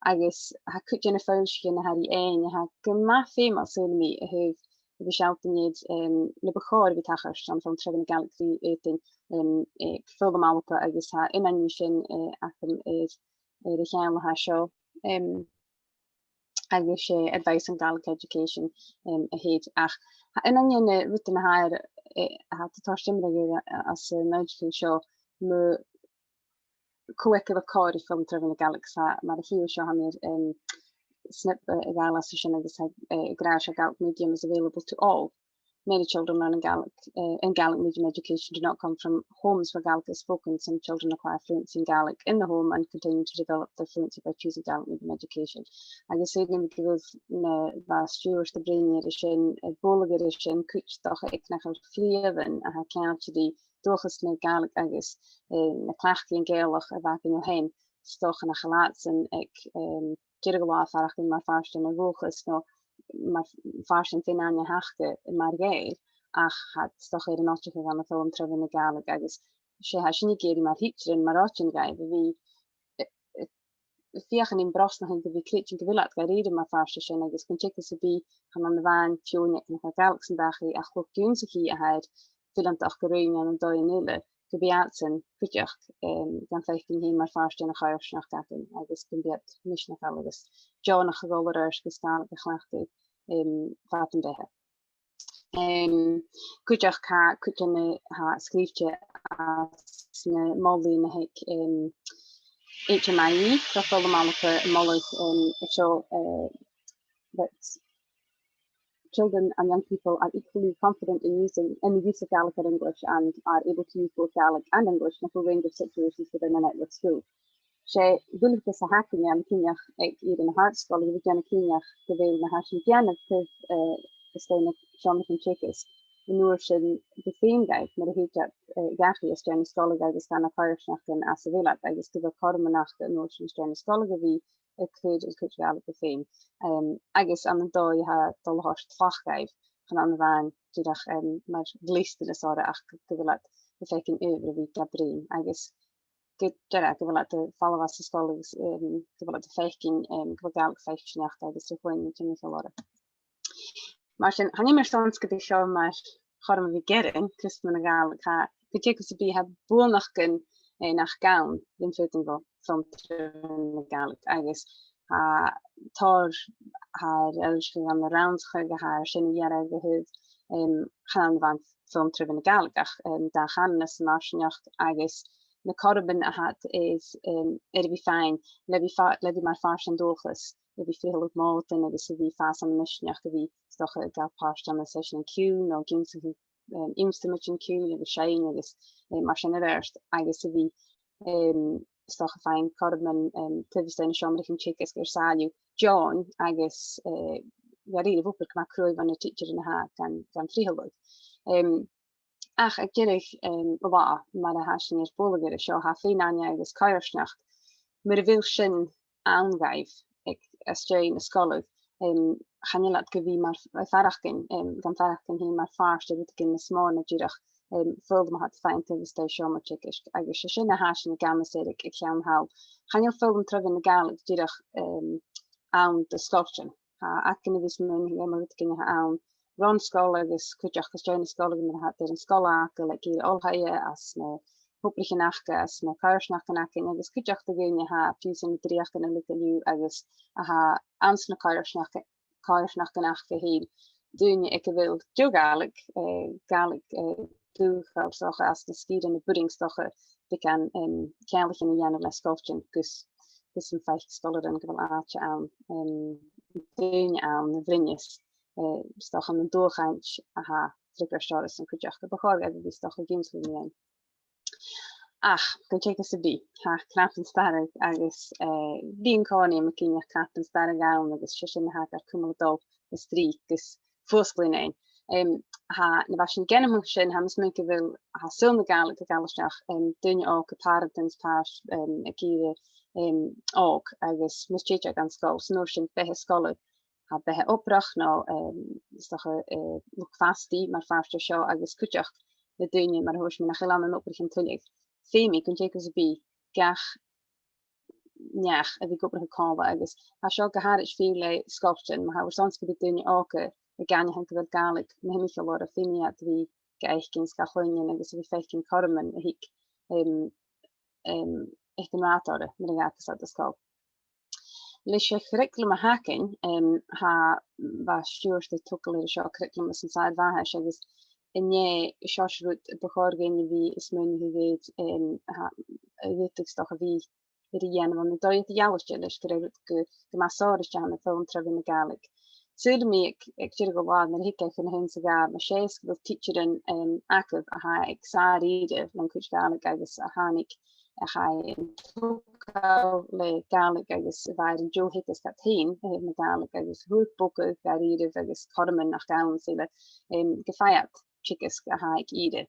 Agus tha cuid de na foillsichean a tha ri fhaighinn a tha gu math feumail, saoilidh mi, a thaobh a bhith a' sealltainn air, em, na bu chòir a bhith a' tachairt ann am foghlam tro mheadhan na Gàidhlig ri fhaotainn, em, eh, foghlam Alba agus tha aon de na h-ainmean sin, eh, agam air, air a' cheangal a tha seo. Em, agus 's e Advice on Gaelic Education, em, a th' air. Ach tha aon de na rudan a tha air, eh, a tha a' toirt iomradh air, eh, anns an oidhche seo, mu cò aig a bheil còir air foghlam tro mheadhan na Gàidhlig, 's mar a chì thu seo, tha mi air, em, snip, eh, a ghabhail às a sin agus tha, eh, ag ràdh seo Gaelic medium is available to all. many children learning Gaelic uh, in Gaelic medium education do not come from homes where Gaelic is spoken. Some children acquire fluency in Gaelic in the home and continue to develop their fluency by choosing Gaelic medium education. Agus fhèin gu bheil na bha Stiùbhart a' bruidhinn air sin, a' bualadh air sin, cuid dòcha aig nach eil clìomhan a tha ceangailte ri dualchas na Gàidhlig agus eh, na cleachdaidhean Gàidhealach a bh' againn o shean, 's dòcha nach eil iadsan aig eh, deireadh an latha a' faireachdainn mar phàirt den dualchas no mar phàirt den fhèin-aithne aca mar Ghàidheil, ach tha iad 's dòcha air an oideachadh ann am foghlam tro mheadhan na Gàidhlig agus 's e tha sinn ag iarraidh mar thidsearan, mar oidean dhaibh, a bhith eh, eh, feuchainn ri brosnachadh gu bhith a' creidsinn gu bheil iad gu h-àraidh mar phàirt de sin agus gun teagamh sam bith chan ann a-mhàin feadhainn aig nach eil Gàidhlig san dachaigh ach luchd-ionnsachaidh a tha air fileantachd a ruighinn ann an dòigh eile, gum bi iadsan cuideachd em, gam faicinn fhèin mar phàirt den choimhearsnachd againn agus gum bi iad misneachail agus deònach a dhol air adhart gus Gàidhlig a chleachdadh em, fad am beatha. Em, cuideachd tha cuid de na tha sgrìobhte anns na molaidhean a th' aig em, H M I E, tro foghlam Alba, a' moladh em, a seo eh, that children and young people are equally confident in using in the use of Gaelic or English and are able to use both Gaelic and English in a full range of situations within a network school. 'S e duilgheadas a th' againn ann an cinneadh aig ìre na h-àrd-sgoile, a bhith a' dèanamh cinnteach gu bheil na tha sinn a' dèanamh taobh eh, a-staigh na seòmraichean teagaisg, an uair sin gu feum dhaibh mar a thèid iad eh, dhachaigh às dèidh na sgoile agus dha na coimhearsnachdan anns a bheil iad agus gu bheil cothroman aca an uair sin às dèidh na sgoile a bhith a' cur an cuid Ghàidhlig gu feum. Em, agus ann an dòigh a tha dol a thoirt tlachd dhaibh, chan ann a-mhàin dìreach em, mar ghliostan is orra ach gu, gu bheil iad a' faicinn adhbhar a bhith ga bruidhinn. Agus gu dearbh, gu bheil iad a' falbh às an sgoil agus em, gu bheil iad a' faicinn em, gu bheil Gàidhlig faicsinneach agus a' cluinntinn timcheall orra. Mar sin, chan eil mi airson 's gum bi seo mar chothrom a bhith a' gearain, Criostas na Gàidhlig, tha, gun teagamh sam bith, tha buannachdan eh, nach gann, gun fhaodainn a bhith a' foghlam tro mheadhan na Gàidhlig, agus tha tòrr, tha air fhoillseachadh ann an rannsachadh a tha air sin a ghearradh a thaobh, em, chan ann a-mhàin foghlam tro mheadhan na Gàidhlig, ach em, dà-chànanas san fharsaingeachd agus na cothroman a tha iad air, em, air a bhith faighinn, le bhith fa-, le bhith mar phàirt den dualchas, le bhith a' frithealadh mòdan agus a bhith a' fàs ann am misneachd, a bhith 's dòcha a' gabhail pàirt ann an seiseanan ciùil no ag ionnsachadh em, ionnsramaidean ciùil agus seinn agus em, mar sin air adhart, agus a bhith em, 's dòcha a' faighinn cothroman em, taobh a-staigh nan seòmraichean teagaisg air sàilleabh deòin agus eh, dha-rìribh obair gu math cruaidh bho na tidsearan a tha gan, gan frithealadh. Em, ach aig deireadh em, an latha, mar a tha sinn air bualadh air an seo, tha fèin-aithne agus coimhearsnachd, mura bheil sin ann dhaibh aig, às dèidh na sgoile, em, chan eil iad gu bhith mar f-, a' faireachdainn, em, gam faireachdainn fhèin mar phàirt de rudeigin nas motha na dìreach em, foghlam a tha iad a' faighinn taobh a-staigh seòmar teagaisg, agus 's e sin a tha sinn ag amas air aig, aig ceann thall. Chan eil foghlam tro mheadhan na Gàidhlig dìreach em, ann do sgoiltean. Tha againn a bhith a' smaoineachadh air mar rudeigin a tha ann ron sgoil agus cuideachd às dèidh na sgoile, mar a tha iad air an sgoil fhàgail aig ìre oilthighe, anns na h-obraichean aca, anns na coimhearsnachdan againn, agus cuideachd do dhaoine a tha fiù 's ann an dreuchdan a leigeil dhiubh agus a tha anns na coimhearsnachd-, coimhearsnachdan aca fhèin. Daoine aig a bheil deagh Ghàidhlig, eh, Gàidhlig eh, dùthchail 's dòcha anns na sgìrean a b' urrainn 's dòcha beagan em, ceanglaichean a dhèanamh le sgoiltean gus, gus am faic sgoilearan gu bheil àite ann, em, daoine ann a bhruidhneas eh, 's dòcha ann an dualchainnt a tha freagairt orrasan cuideachd, a bu chòir dhaibh a bhith 's dòcha ag ionnsachadh mu dheidhinn. Ach, gun teagamh sam bith, tha cnap an starra agus eh, bidh an-còmhnaidh, tha mi cinnteach, cnap an starra ann agus 's e sin a tha gar cumail a' dol a-steach gus fuasgladh fhaighinn. Em, tha, na bha sinn ag ainmeachadh sin, tha mi a' smaoineachadh gu bheil, tha saoghal na Gàidhlig a' gabhail a-steach em, daoine òga, parents, pàirt em, aig ìre em, òg agus mus tèid iad dhan sgoil, 's an uair sin beatha sgoile, tha beatha obrach no em, 's dòcha eh, luchd-fastaidh mar phàirt de seo agus cuideachd na daoine mar a thuirt mi nach eil ann an obraichean tuilleadh. Feumaidh, gun teagamh sam bith, gach neach a bhith ag obrachadh còmhla agus tha seo gu h-àraid fìor le sgoiltean, ma tha thu airson 's gum bi daoine òga ag aithneachadh gu bheil Gàidhlig mu thimcheall orra, feumaidh iad a bhith ga fhaicinn 's ga chluinntinn agus a bhith a' faicinn cothroman a thig em, em, aig an rathad orra nuair a dh'fhàgas iad an sgoil. Leis a' churraicealam a th' againn, em, tha, bha Stiùbhart a' togail air seo, curraicealam anns an t-sàr-mhathais, agus an e seo rud a bu chòir dhuinn a bhith a' smaoineachadh air, em, tha, a dh'fhaodadh 's dòcha a bhith air a dhèanamh ann an dòigh eadar-dhealaichte leis gur e rud gu, gu math sònraichte a th' ann am foghlam tro mheadhan na Gàidhlig. saoilidh mi aig, aig deireadh an latha, nuair a thig e chun a h-aon 's a dhà, mas e 's gu bheil tidsearan, em, agaibh a tha aig sàr-ìre len cuid Gàidhlig agus a thàinig a chaidh an togail le Gàidhlig agus a bha air an deagh theagasg iad fhèin, eh, na Gàidhlig agus a fhuair bogadh dha-rìribh agus cothroman nach ann 's eile, em, gum faigh iad teagasg a tha aig ìre.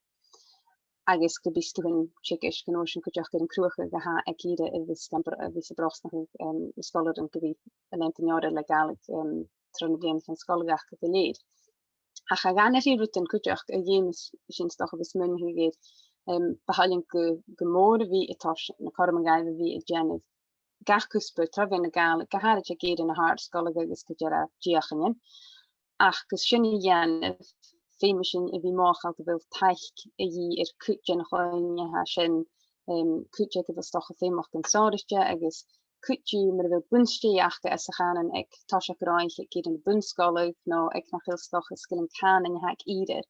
Agus gum bi stuthan teagaisg an uair sin cuideachd air an cruthachadh a tha aig ìre a bhios gam br-, a bhios a' brosnachadh, em, na sgoilearan gu bhith a' leantainn orra le Gàidhlig, em, tro na bliadhnaichean sgoile aca gu lèir. Ach a dh'aithnicheadh rudan cuideachd a dh'fheumas sinn 's dòcha a bhith a' smaoineachadh air, em, bu thoil leinn gu, gu mòr a bhith a' toirt na cothroman dhaibh a bhith a' dèanamh gach cuspair tro mheadhan na Gàidhlig, gu h-àraid aig ìre na h-àrd-sgoile agus gu dearbh deuchainnean. Ach gus sin a dhèanamh, feumaidh sinn a bhith mothachail gu bheil taic a dhìth air cuid den chloinn a tha sin, em, cuid aig a bheil 's dòcha feumalachdan sònraichte agus cuid dhiubh mura bheil bun-stèidh aca anns a' chànan aig toiseach ghnothaich aig ìre na bun-sgoile no aig nach eil 's dòcha sgilean cànain a th' aig ìre,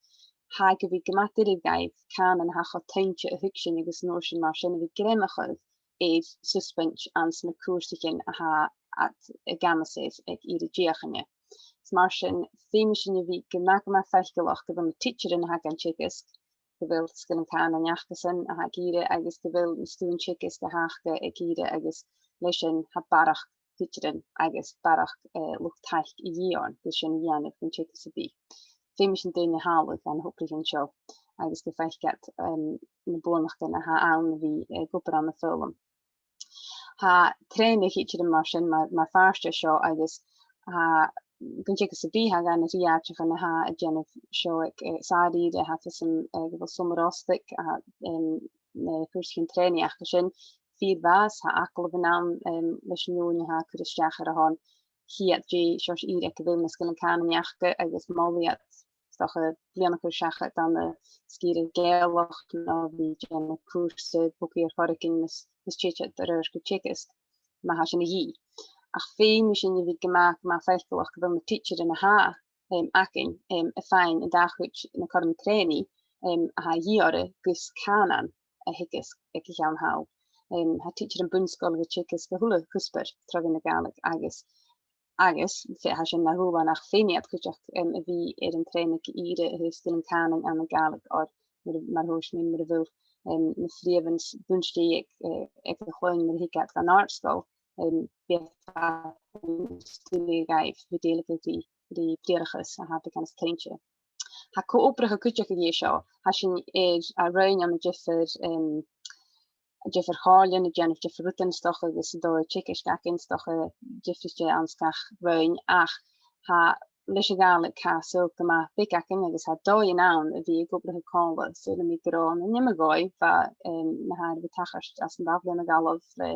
tha e gu bhith gu math doirbh dhaibh cànan a tha cho toinnte a thuigsinn agus an uair sin mar sin a bhith a' greimeachadh air susbaint anns na cùrsaichean a tha iad ag amas air aig ìre deuchainne. Is mar sin, feumaidh sinn a bhith gu math, gu math faiceallach gu bheil na tidsearan a tha gan teagasg, gu bheil sgilean cànain acasan a tha aig ìre agus gu bheil na stuthan teagaisg a th' aca aig ìre agus leis sin tha barrachd tidsearan agus barrachd, eh, luchd-taic a dhìth oirnn gus sin a dhèanamh gun teagamh sam bith. Feumaidh sinn daoine a thàladh dha na h-obraichean seo agus gum faic iad, em, na buannachdan a tha ann a bhith, eh, ag obair ann am foghlam. Tha trèanadh tidsearan mar sin mar, mar phàirt de seo agus, ah, gun teagamh sam bith tha e dha na ri-àiteachan a tha a' dèanamh seo aig, eh, sàr-ìre, tha fios agam, eh, gu bheil Sabhal Mòr Ostaig, ah, em, na cùrsaichean trèanaidh aca sin fìor mhath, tha agallamhan ann, em, leis an fheadhainn a tha a' cur a-steach air a shon, chì iad dè seòrsa ìre aig a bheil na sgilean cànain aca agus molaidh iad 's dòcha bliadhna a chur seachad ann an sgìre Ghàidhealach no a bhith a' dèanamh cùrsa bogaidh air choreigin mus, mus tèid iad air adhart gu teagasg, ma tha sin a dhìth. Ach feumaidh sinn a bhith gu math, gu math faiceallach gu bheil na tidsearan a tha, em, againn, em, a' faighinn an dà chuid na cothroman trèanaidh, em, a tha a dhìth orra gus cànan a theagasg aig a' cheann thall. Em, tha tidsearan bun-sgoile a' teagasg a h-uile cuspair tro mheadhan na Gàidhlig agus agus, fe-, tha sin na dhùbhlan ach feumaidh iad cuideachd, em, a bhith air an trèanadh gu ìre a thaobh sgilean cànain ann an Gàidhlig oir mar, mar a thuirt mi, mura bheil, em, na freumhan s-, bun-stèidh aig, eh, aig a' chloinn mura thig iad dhan àrd-sgoil, em, bidh e fada nas duilghe dhaibh a bhith dèiligeadh ri, ri briathrachas a tha beagan nas toinnte. Tha co-obrachadh cuideachd a dhìth seo, tha sinn air a roinn ann an diofar, em, diofar chomhairlean a' dèanamh diofar rudan 's dòcha agus an dòigh teagaisg againn 's dòcha diofraichte anns gach roinn, ach tha leis a' Ghàidhlig tha saoghal gu math beag againn agus tha dòighean ann a bhith ag obrachadh còmhla. Saoilidh mi gun robh ann an iomadh dòigh bha, em, na tha air a bhith a' tachairt anns an dà bhliadhna a dh'fhalbh le,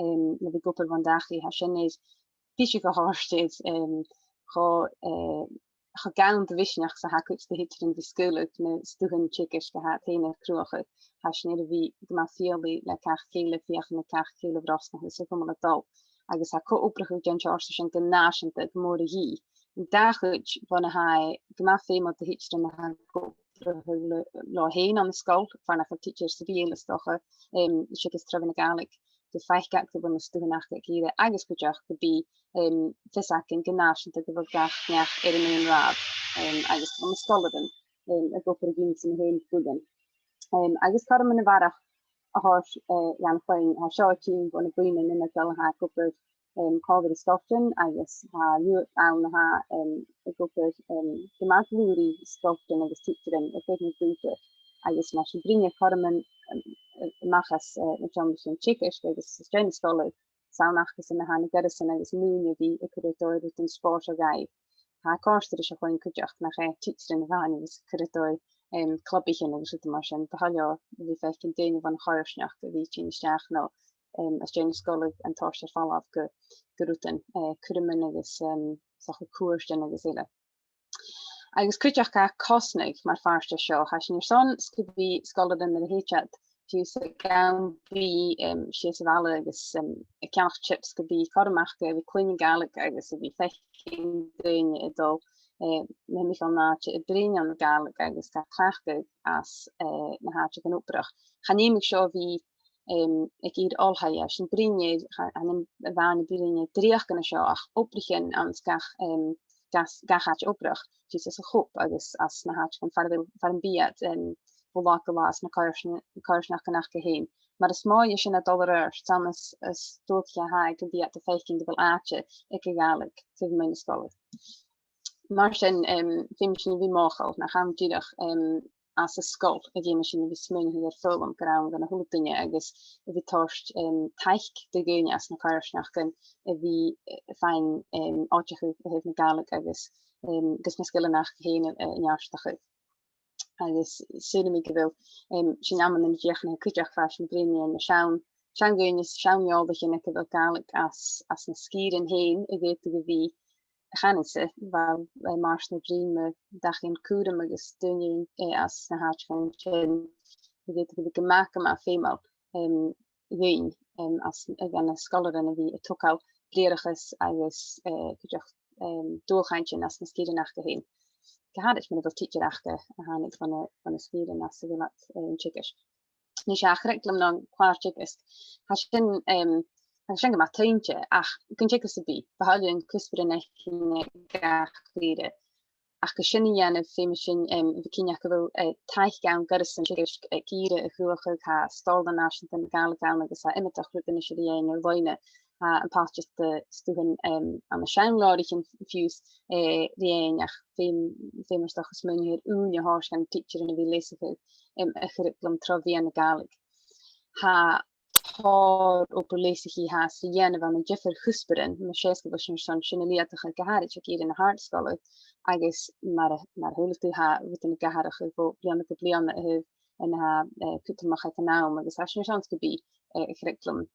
em, le bhith ag obair bhon dachaigh. Tha sin air piseach a thoirt air, em, cho, eh, cho gann de mhisneachd 's a tha cuid de thidsearan a bhith a' sgaoileadh na stuthan teagaisg a tha iad fhèin air cruthachadh. Tha sinn air a bhith gu math fialaidh le gach cèile, feuchainn ri gach cèile a bhrosnachadh 's a chumail a' dol. Agus tha co-obrachadh den t-seòrsa sin gu nàiseanta gu mòr a dhìth. An dà chuid bhon a tha e gu math feumail do thidsearan a tha ag obrachadh le, leotha fhèin ann an sgoil, far nach eil tidsear sam bith eile 's dòcha, em, a' teagasg tro mheadhan na Gàidhlig, gum faic iad gu bheil na stuthan aca aig ìre agus cuideachd gum bi, em, fios againn gu nàiseanta gu bheil gach neach air an aon ràmh, em, agus gu bheil na sgoilearan, em, ag obair a dh'ionnsaigh na h-aon bhuidheann. Em, agus cothroman a bharrachd a thoirt, eh, dhan chloinn, tha seo a' tighinn bho na buidhnean iomadach a tha ag obair, em, còmhla ri sgoiltean agus tha luchd-, ann a tha, em, ag obair, em, gu math dlùth ri sgoiltean agus tidsearan air feadh na gàrradh. Agus mar sin, bruidhinn air cothroman, em, a-mach às, eh, na seòmraichean teagaisg agus às dèidh na sgoile, 's ann acasan a tha na goireasan agus na daoine a bhith a' cur air dòigh rudan spòrsail dhaibh. Tha e a' còrdadh ris a' chloinn cuideachd nach e tidsearan a-mhàin a bhios a' cur air dòigh, em, clubaichean agus rudan mar sin. Bu thoil leotha a bhith a' faicinn daoine bhon choimhearsnachd a bhith a' tighinn a-steach no, em, às dèidh na sgoile an toirt air falbh gu, gu rudan, eh, cuirmean agus, em, 's dòcha cuairtean agus eile. Agus cuideachd tha cosnadh mar phàirt de seo, tha sinn airson 's gum bi sgoilearan, nuair a thèid iad fiù 's a dh'fhonn bìdh, em, sìos sa bhaile agus, em, a' ceannach chips, gum bi cothrom aca a bhith a' cluinntinn Gàidhlig agus a bhith a' faicinn daoine a' dol, eh, mu thimcheall an àite a' bruidhinn ann an Gàidhlig agus ga cleachdadh anns, eh, na h-àiteachan obrach. Chan fheum seo a bhith, em, aig ìre oilthigh, tha sinn a' bruidhinn, cha-, chan eil a' bhean a' bruidhinn dreuchd an seo ach obraichean anns gach, em, gach àite-obrach, 's e às a' Chupa agus às na h-àiteachan far a bheil, far am bi iad, em, bho latha gu latha anns na coimhears-, coimhearsnachdan aca fhèin. Mar as motha sin a' dol air adhart, 's ann as, as dòcha a tha e gum bi iad a' faicinn gu bheil àite aig a' Ghàidhlig taobh a-muigh na sgoile. Mar sin, em, feumaidh sinn a bhith mothachail nach ann dìreach, em, às an sgoil a dh'fheumas sinn a bhith a' smaoineachadh air foghlam gur ann dhan a h-uile duine agus a bhith a' toirt, em, taic do dhaoine às na coimhearsnachdan a bhith, eh, a' faighinn, em, oideachadh a thaobh na Gàidhlig agus, em, agus na sgilean aca fhèin a, a neartachadh. Agus saoilidh mi gu bheil, em, sin amannan a dh'fheuchainn cuideachd fhathast a bhruidhinn mu seann, seann dhaoine, seann eòlaichean aig a bheil Gàidhlig às, às na sgìrean fhèin a dh'fhaodadh a bhith, chanainn-sa, bha, eh, Màrtainn a' bruidhinn mu dhachaighean cùraim agus daoine, eh, às na h-àiteachan sin a dh'fhaodadh a bhith gu math, gu math feumail, em, dhuinn, em, às, eh, dha na sgoilearan a bhith a' togail briathrachas agus, eh, cuideachd, em, dualchainntean às na sgìrean aca fhèin. Gu h-àraid mura bheil tidsear aca a thàinig bho na, bho na sgìrean às a bheil iad, eh, an teagasg. Nise, a' churraicealam no an clàr-teagaisg, tha sin, em, tha sin gu math toinnte, ach gun teagamh sam bith, bu thoil leinn cuspairean fhaicinn aig gach ìre. Ach gu sin a dhèanamh, feumaidh sinn, em, a bhith cinnteach gu bheil, eh, taic ann goireasan teagaisg aig ìre a chruthachadh. Tha Stòrlann Nàiseanta na Gàidhlig ann agus tha iomadach rud a-nis air a dhèanamh air loidhne, tha am pailteas de stuthan, em, ann an seann leabhraichean fiù 's, eh, air a dhèanamh, ach feumaidh, feumaidh, 's dòcha, smaoineachadh air ùine a thoirt dhan tidsearan a bhith a' leasachadh, em, a' churraicealam tro mheadhan na Gàidhlig. Tha tòrr obair leasachaidh fhathast ri dhèanamh ann an diofar chuspairean, ma 's e 's gu bheil sinn airson sin a leudachadh, gu h-àraid aig ìre na h-àrd-sgoile, agus mar a, mar a shaoileadh tu, tha rudan ag atharrachadh bho bhliadhna gu bliadhna a thaobh na tha, eh, cudromach aig an àm, agus tha sinn airson 's gum bi, eh, a' churraicealam,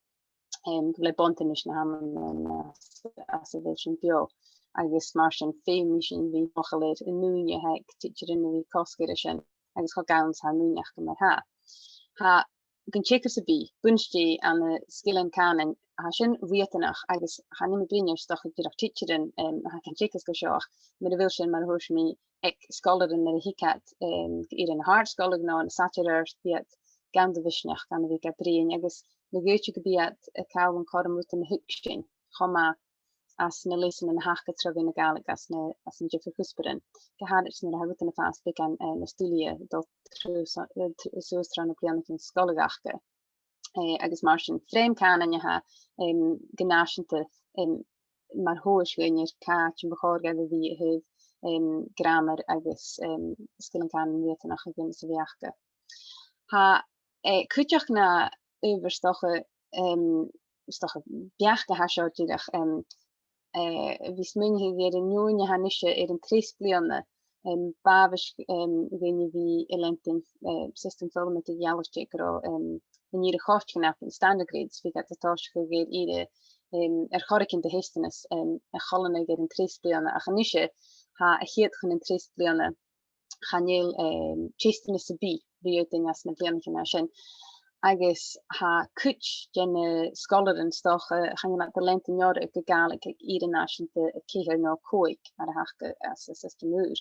em, gu bheil e buntainn ris na h-amannan às, às a bheil sinn beò. Agus mar sin feumaidh sinn a bhith mothachail air an ùine a th' aig tidsearan a bhith a' cosg air sin, agus cho gann 's a tha an ùine aca mar-thà. Tha, gun teagamh sam bith, buineadh e ann an sgilean cànain, tha sin riatanach, agus chan eil mi a' bruidhinn, 's dòcha, dìreach tidsearan, em, a tha gan teagasg an seo, ach mura bheil sin, mar a thuirt mi, aig sgoilearan nuair a thig iad, em, gu ìre na h-àrd-sgoile no an t-saoghal air adhart, bidh iad gann de mhisneachd ann a bhith ga bruidhinn, agus ma dh'fhaodte gum bi iad a' call an cothrom rudan a thuigsinn cho math às na leasanan a th' aca tro mheadhan na Gàidhlig às na, às na diofar chuspairean. Gu h-àraid nuair a tha rudan a' fàs beagan, eh, nas duilghe a' dol tro-, eh, tr-, suas tro na bliadhnaichean sgoile aca. Eh, agus mar sin, frèam cànain a tha, em, gu nàiseanta, em, mar thomhas dhuinn air càit am bu chòir dhaibh a bhith a thaobh, em, gràmar agus, em, sgilean cànain riatanach a dh'fheumas a bhith aca. Tha, eh, cuideachd na adhbhar 's dòcha, em, 's dòcha beachd a tha seo dìreach, em, eh, a bhith a' smaoineachadh air an fheadhainn a tha a-nise air an treas bliadhna, em, b' àbhaist, em, dhuinn a bhith a' leantainn, eh, siostam foghlama eadar-dhealaichte gu robh, em, an ìre choitcheann aca, standard grades, bhiodh iad a' tòiseachadh air ìre, em, air choreigin de theisteanas, em, a choileanadh air an treas bliadhna, ach a-nise, tha a' chiad chun an treas bliadhna, chan eil, em, teisteanas sam bith ri fhaotainn anns na bliadhnaichean a tha sin. Agus tha cuid de na sgoilearan 's dòcha, chan eil iad a' leantainn orra gu Gàidhlig aig ìre nàiseanta a ceithir no a còig, mar a th' aca anns an siostam ùr.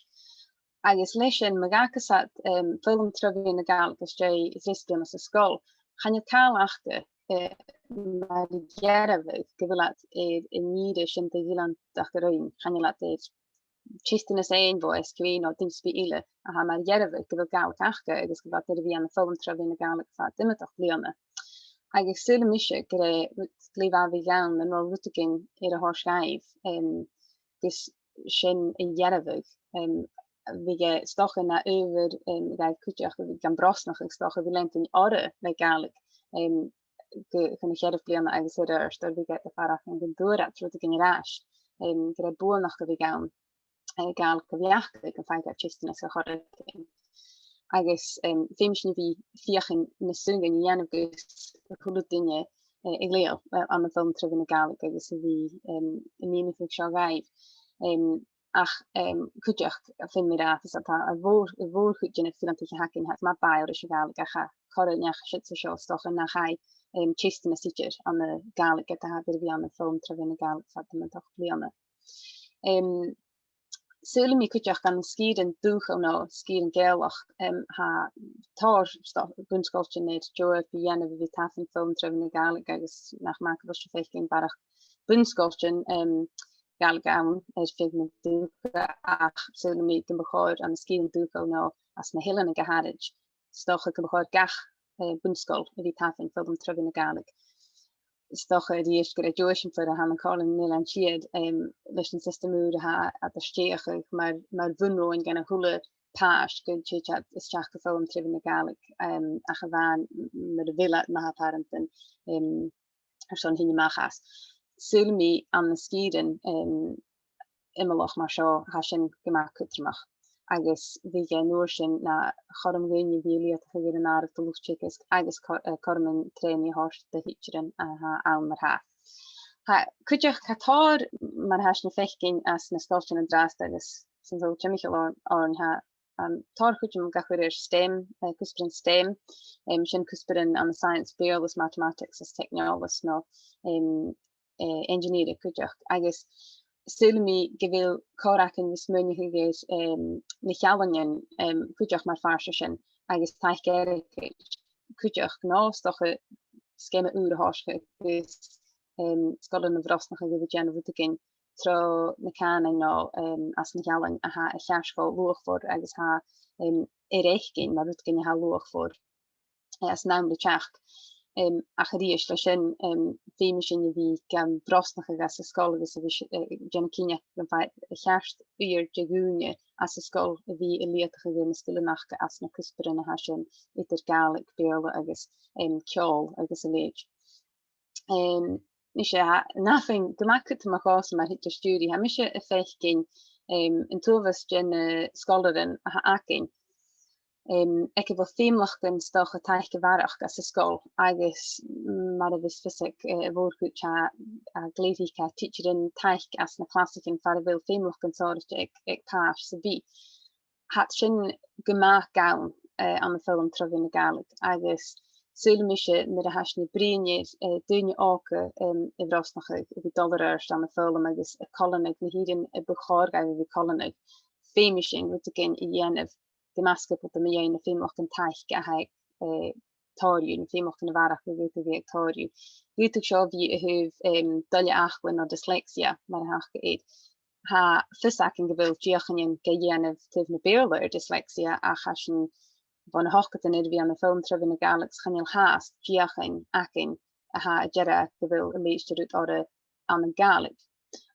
Agus leis sin, ma dh'fhàgas iad, em, foghlam tro mheadhan na Gàidhlig às dèidh an treas bliadhna san sgoil, chan eil càil aca, eh, mar dhearbhadh gu bheil iad air an ìre sin de dh'fhileantachd a ruighinn, chan eil iad air teisteanas fhaighinn bho S Q A no duine sam bith eile, a tha mar dhearbhadh gu bheil Gàidhlig aca agus gu bheil iad air a bhith ann am foghlam tro mheadhan na Gàidhlig fad iomadach bliadhna. Agus saoilidh mise gur e rud glè mhath a bhiodh ann nan robh rudeigin air a thoirt dhaibh, em, gus sin a dhearbhadh, em, bhiodh e 's dòcha na adhbhar, em, dhaibh cuideachd a bhith gam brosnachadh 's dòcha a bhith leantainn orra le Gàidhlig, em, gu, chun a' cheathramh bliadhna agus air adhart, oir bhiodh iad a' faireachdainn gun d' fhuair iad rudeigin air ais, em, gur e buannachd a bhiodh ann, eh, Gàidhlig a bhith aca, gum faigheadh iad teisteanas air choreigin. Agus, em, feumaidh sinn a bhith a' feuchainn na sùilean a dhèanamh gus a h-uile duine, eh, a ghlèidheadh, eh, ann am foghlam tro mheadhan na Gàidhlig agus a bhith, em, a' mìneachadh seo dhaibh. Em, ach, em, cuideachd, feumaidh mi ràdh, is tha a' mhòr, a' mhòr-chuid de na fileantaich a th' againn, tha iad math bàidheil ris a' Ghàidhlig, ach tha e corra neach siud 's a seo, 's dòcha nach fhaigh, em, teisteanas idir ann an Gàidhlig ged a tha iad air a bhith ann am foghlam tro mheadhan na Gàidhlig fad iomadach bliadhna. Em, saoilidh mi cuideachd ann an sgìrean dùthchail no sgìrean Gàidhealach, em, tha tòrr sto-, bun-sgoiltean air deagh obair a dhèanamh a bhith a' tabhann foghlam tro mheadhan na Gàidhlig agus nach math gu bheil sibh a' faicinn barrachd bun-sgoiltean, em, Gàidhlig ann air feadh na dùthcha, ach saoilidh mi gum bu chòir ann an sgìrean dùthchail no anns na h-eileanan gu h-àraid, 's dòcha gum bu chòir gach, eh, bun-sgoil a bhith a' tabhann foghlam tro mheadhan na Gàidhlig. 'S dòcha a-rithist gur e duais an fhir a th' ann an Comhairle nan Eilean Siar, em, leis an siostam ùr a tha iad a' stèidheachadh mar, mar bhun-roghainn dhan a h-uile pàiste gun tèid iad a-steach gu foghlam tro mheadhan na Gàidhlig, em, ach a-mhàin m-, mura bheil iad ma-thà pàrantan, em, airson thighinn a-mach às. Saoilidh mi ann an sgìrean, em, iomallach mar seo, tha sin gu math cudromach. Agus bhiodh e an uair sin na chothrom dhuinne a bhith a' leudachadh air an àireamh de luchd-teagaisg agus co-, eh, cothroman trèanaidh a thoirt do thidsearan a tha ann mar-thà. Tha, cuideachd, tha tòrr, mar a tha sinn a' faicinn anns na sgoiltean an-dràsta agus san t-saoghal timcheall oirnn, oirnn tha, um, tòrr chuideam ga chur air stem, eh, cuspairean stem, em, sin cuspairean ann an science, Beurla is mathematics is technology no, em, eh, engineering cuideachd. Agus saoilidh mi gu bheil còir againn a bhith a' smaoineachadh air, em, na h-ealainean, em, cuideachd mar phàirt de sin, agus taic airgid cuideachd, no 's dòcha sgeama ùr a thòiseachadh agus, em, sgoilearan a bhrosnachadh a bhith a' dèanamh rudeigin tro na cànain no, em, anns na h-ealain a tha a cheart cho luachmhor agus tha, em, air fhaicinn mar rudeigin a tha luachmhor, eh, anns an àm ri teachd. Em, ach a-rithist leis sin, em, feumaidh sinn a bhith gam brosnachadh anns an sgoil agus a bhith s-, eh, dèanamh cinnteach gum faigh a cheart uiread de dhaoine anns an sgoil a bhith a' leudachadh air na sgilean aca anns na cuspairean a tha sin eadar Gàidhlig, Beurla agus, em, ceòl agus a leithid. Em, nise, tha, na fhìn, gu math cudromach dhòmhsa mar thidsear stiùiridh, tha mise a' faicinn, em, an t-uabhas de na sgoilearan a th' againn, em, aig a bheil feumalachdan 's dòcha taic a bharrachd anns an sgoil, agus mar a bhios fios aig, eh, a' mhòr-chuid, tha, a' glèidheadh tidsearan taic anns na clasaichean far a bheil feumalachdan sònraichte aig, aig pàiste sam bith. Tha sin gu math gann, eh, ann am foghlam tro mheadhan na Gàidhlig, agus saoilidh mise nuair a tha sinn a' bruidhinn air, eh, daoine òga, em, a bhrosnachadh, a bhith a' dol air adhart ann am foghlam agus a' coileanadh na h-ìrean a bu chòir dhaibh a bhith a' coileanadh, feumaidh sinn rudeigin a dhèanamh gu math sgiobalta mu dheidhinn na feumalachdan taic a tha aig, eh, tòrr dhiubh, na feumalachdan a bharrachd a dh'fhaodadh a bhith aig tòrr dhiubh. Dh'fhaodadh seo a bhith a thaobh, em, duilgheadasan no dyslexia, mar a th' aca air. Tha fios againn gu bheil deuchainnean ga dhèanamh taobh na Beurla air dyslexia, ach tha sinn bho na h-ochdadan air a bhith ann am foghlam tro mheadhan na Gàidhlig, 's chan eil fhathast deuchainn againn a tha ag ràdh gu bheil a leithid de rud orra ann an Gàidhlig.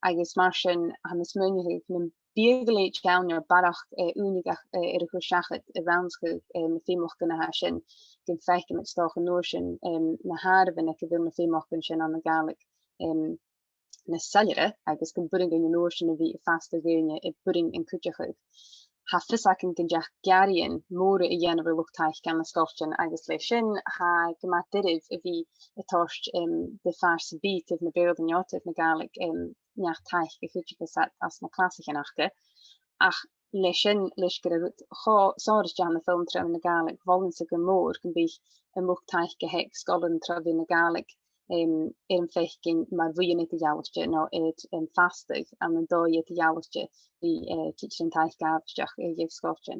Agus mar sin, tha mi a' smaoineachadh nam biodh a leithid ann no barrachd, eh, ùine ga, eh, air a chur seachad a' rannsachadh, eh, na feumalachdan a tha sin, gum faiceamaid 's dòcha an uair sin, em, na h-àireamhan aig a bheil na feumalachdan sin ann an Gàidhlig, em, nas soilleire agus gum b' urrainn dhuinn an uair sin a bhith a' fastadh dhaoine a b' urrainn an cuideachadh. Tha fios againn gun deach gearraidhean mòra a dhèanamh air luchd-taic ann an sgoiltean agus leis sin tha e gu math doirbh a bhith a' toirt, em, do phàirt sam bith taobh na Beurla no taobh na Gàidhlig, em, neach-taic a chuidicheas iad anns na clasaichean aca. Ach leis sin, leis gur e rud cho sònraichte a th' ann am foghlam tro mheadhan na Gàidhlig, mholainn-sa gu mòr gum biodh an luchd-taic a th' aig sgoilearan tro mheadhan na Gàidhlig, em, air am faicinn mar bhuidheann eadar-dhealaichte no air, em, fastadh ann an dòigh eadar-dhealaichte ri, eh, tidsearan taic àbhaisteach a thaobh sgoiltean.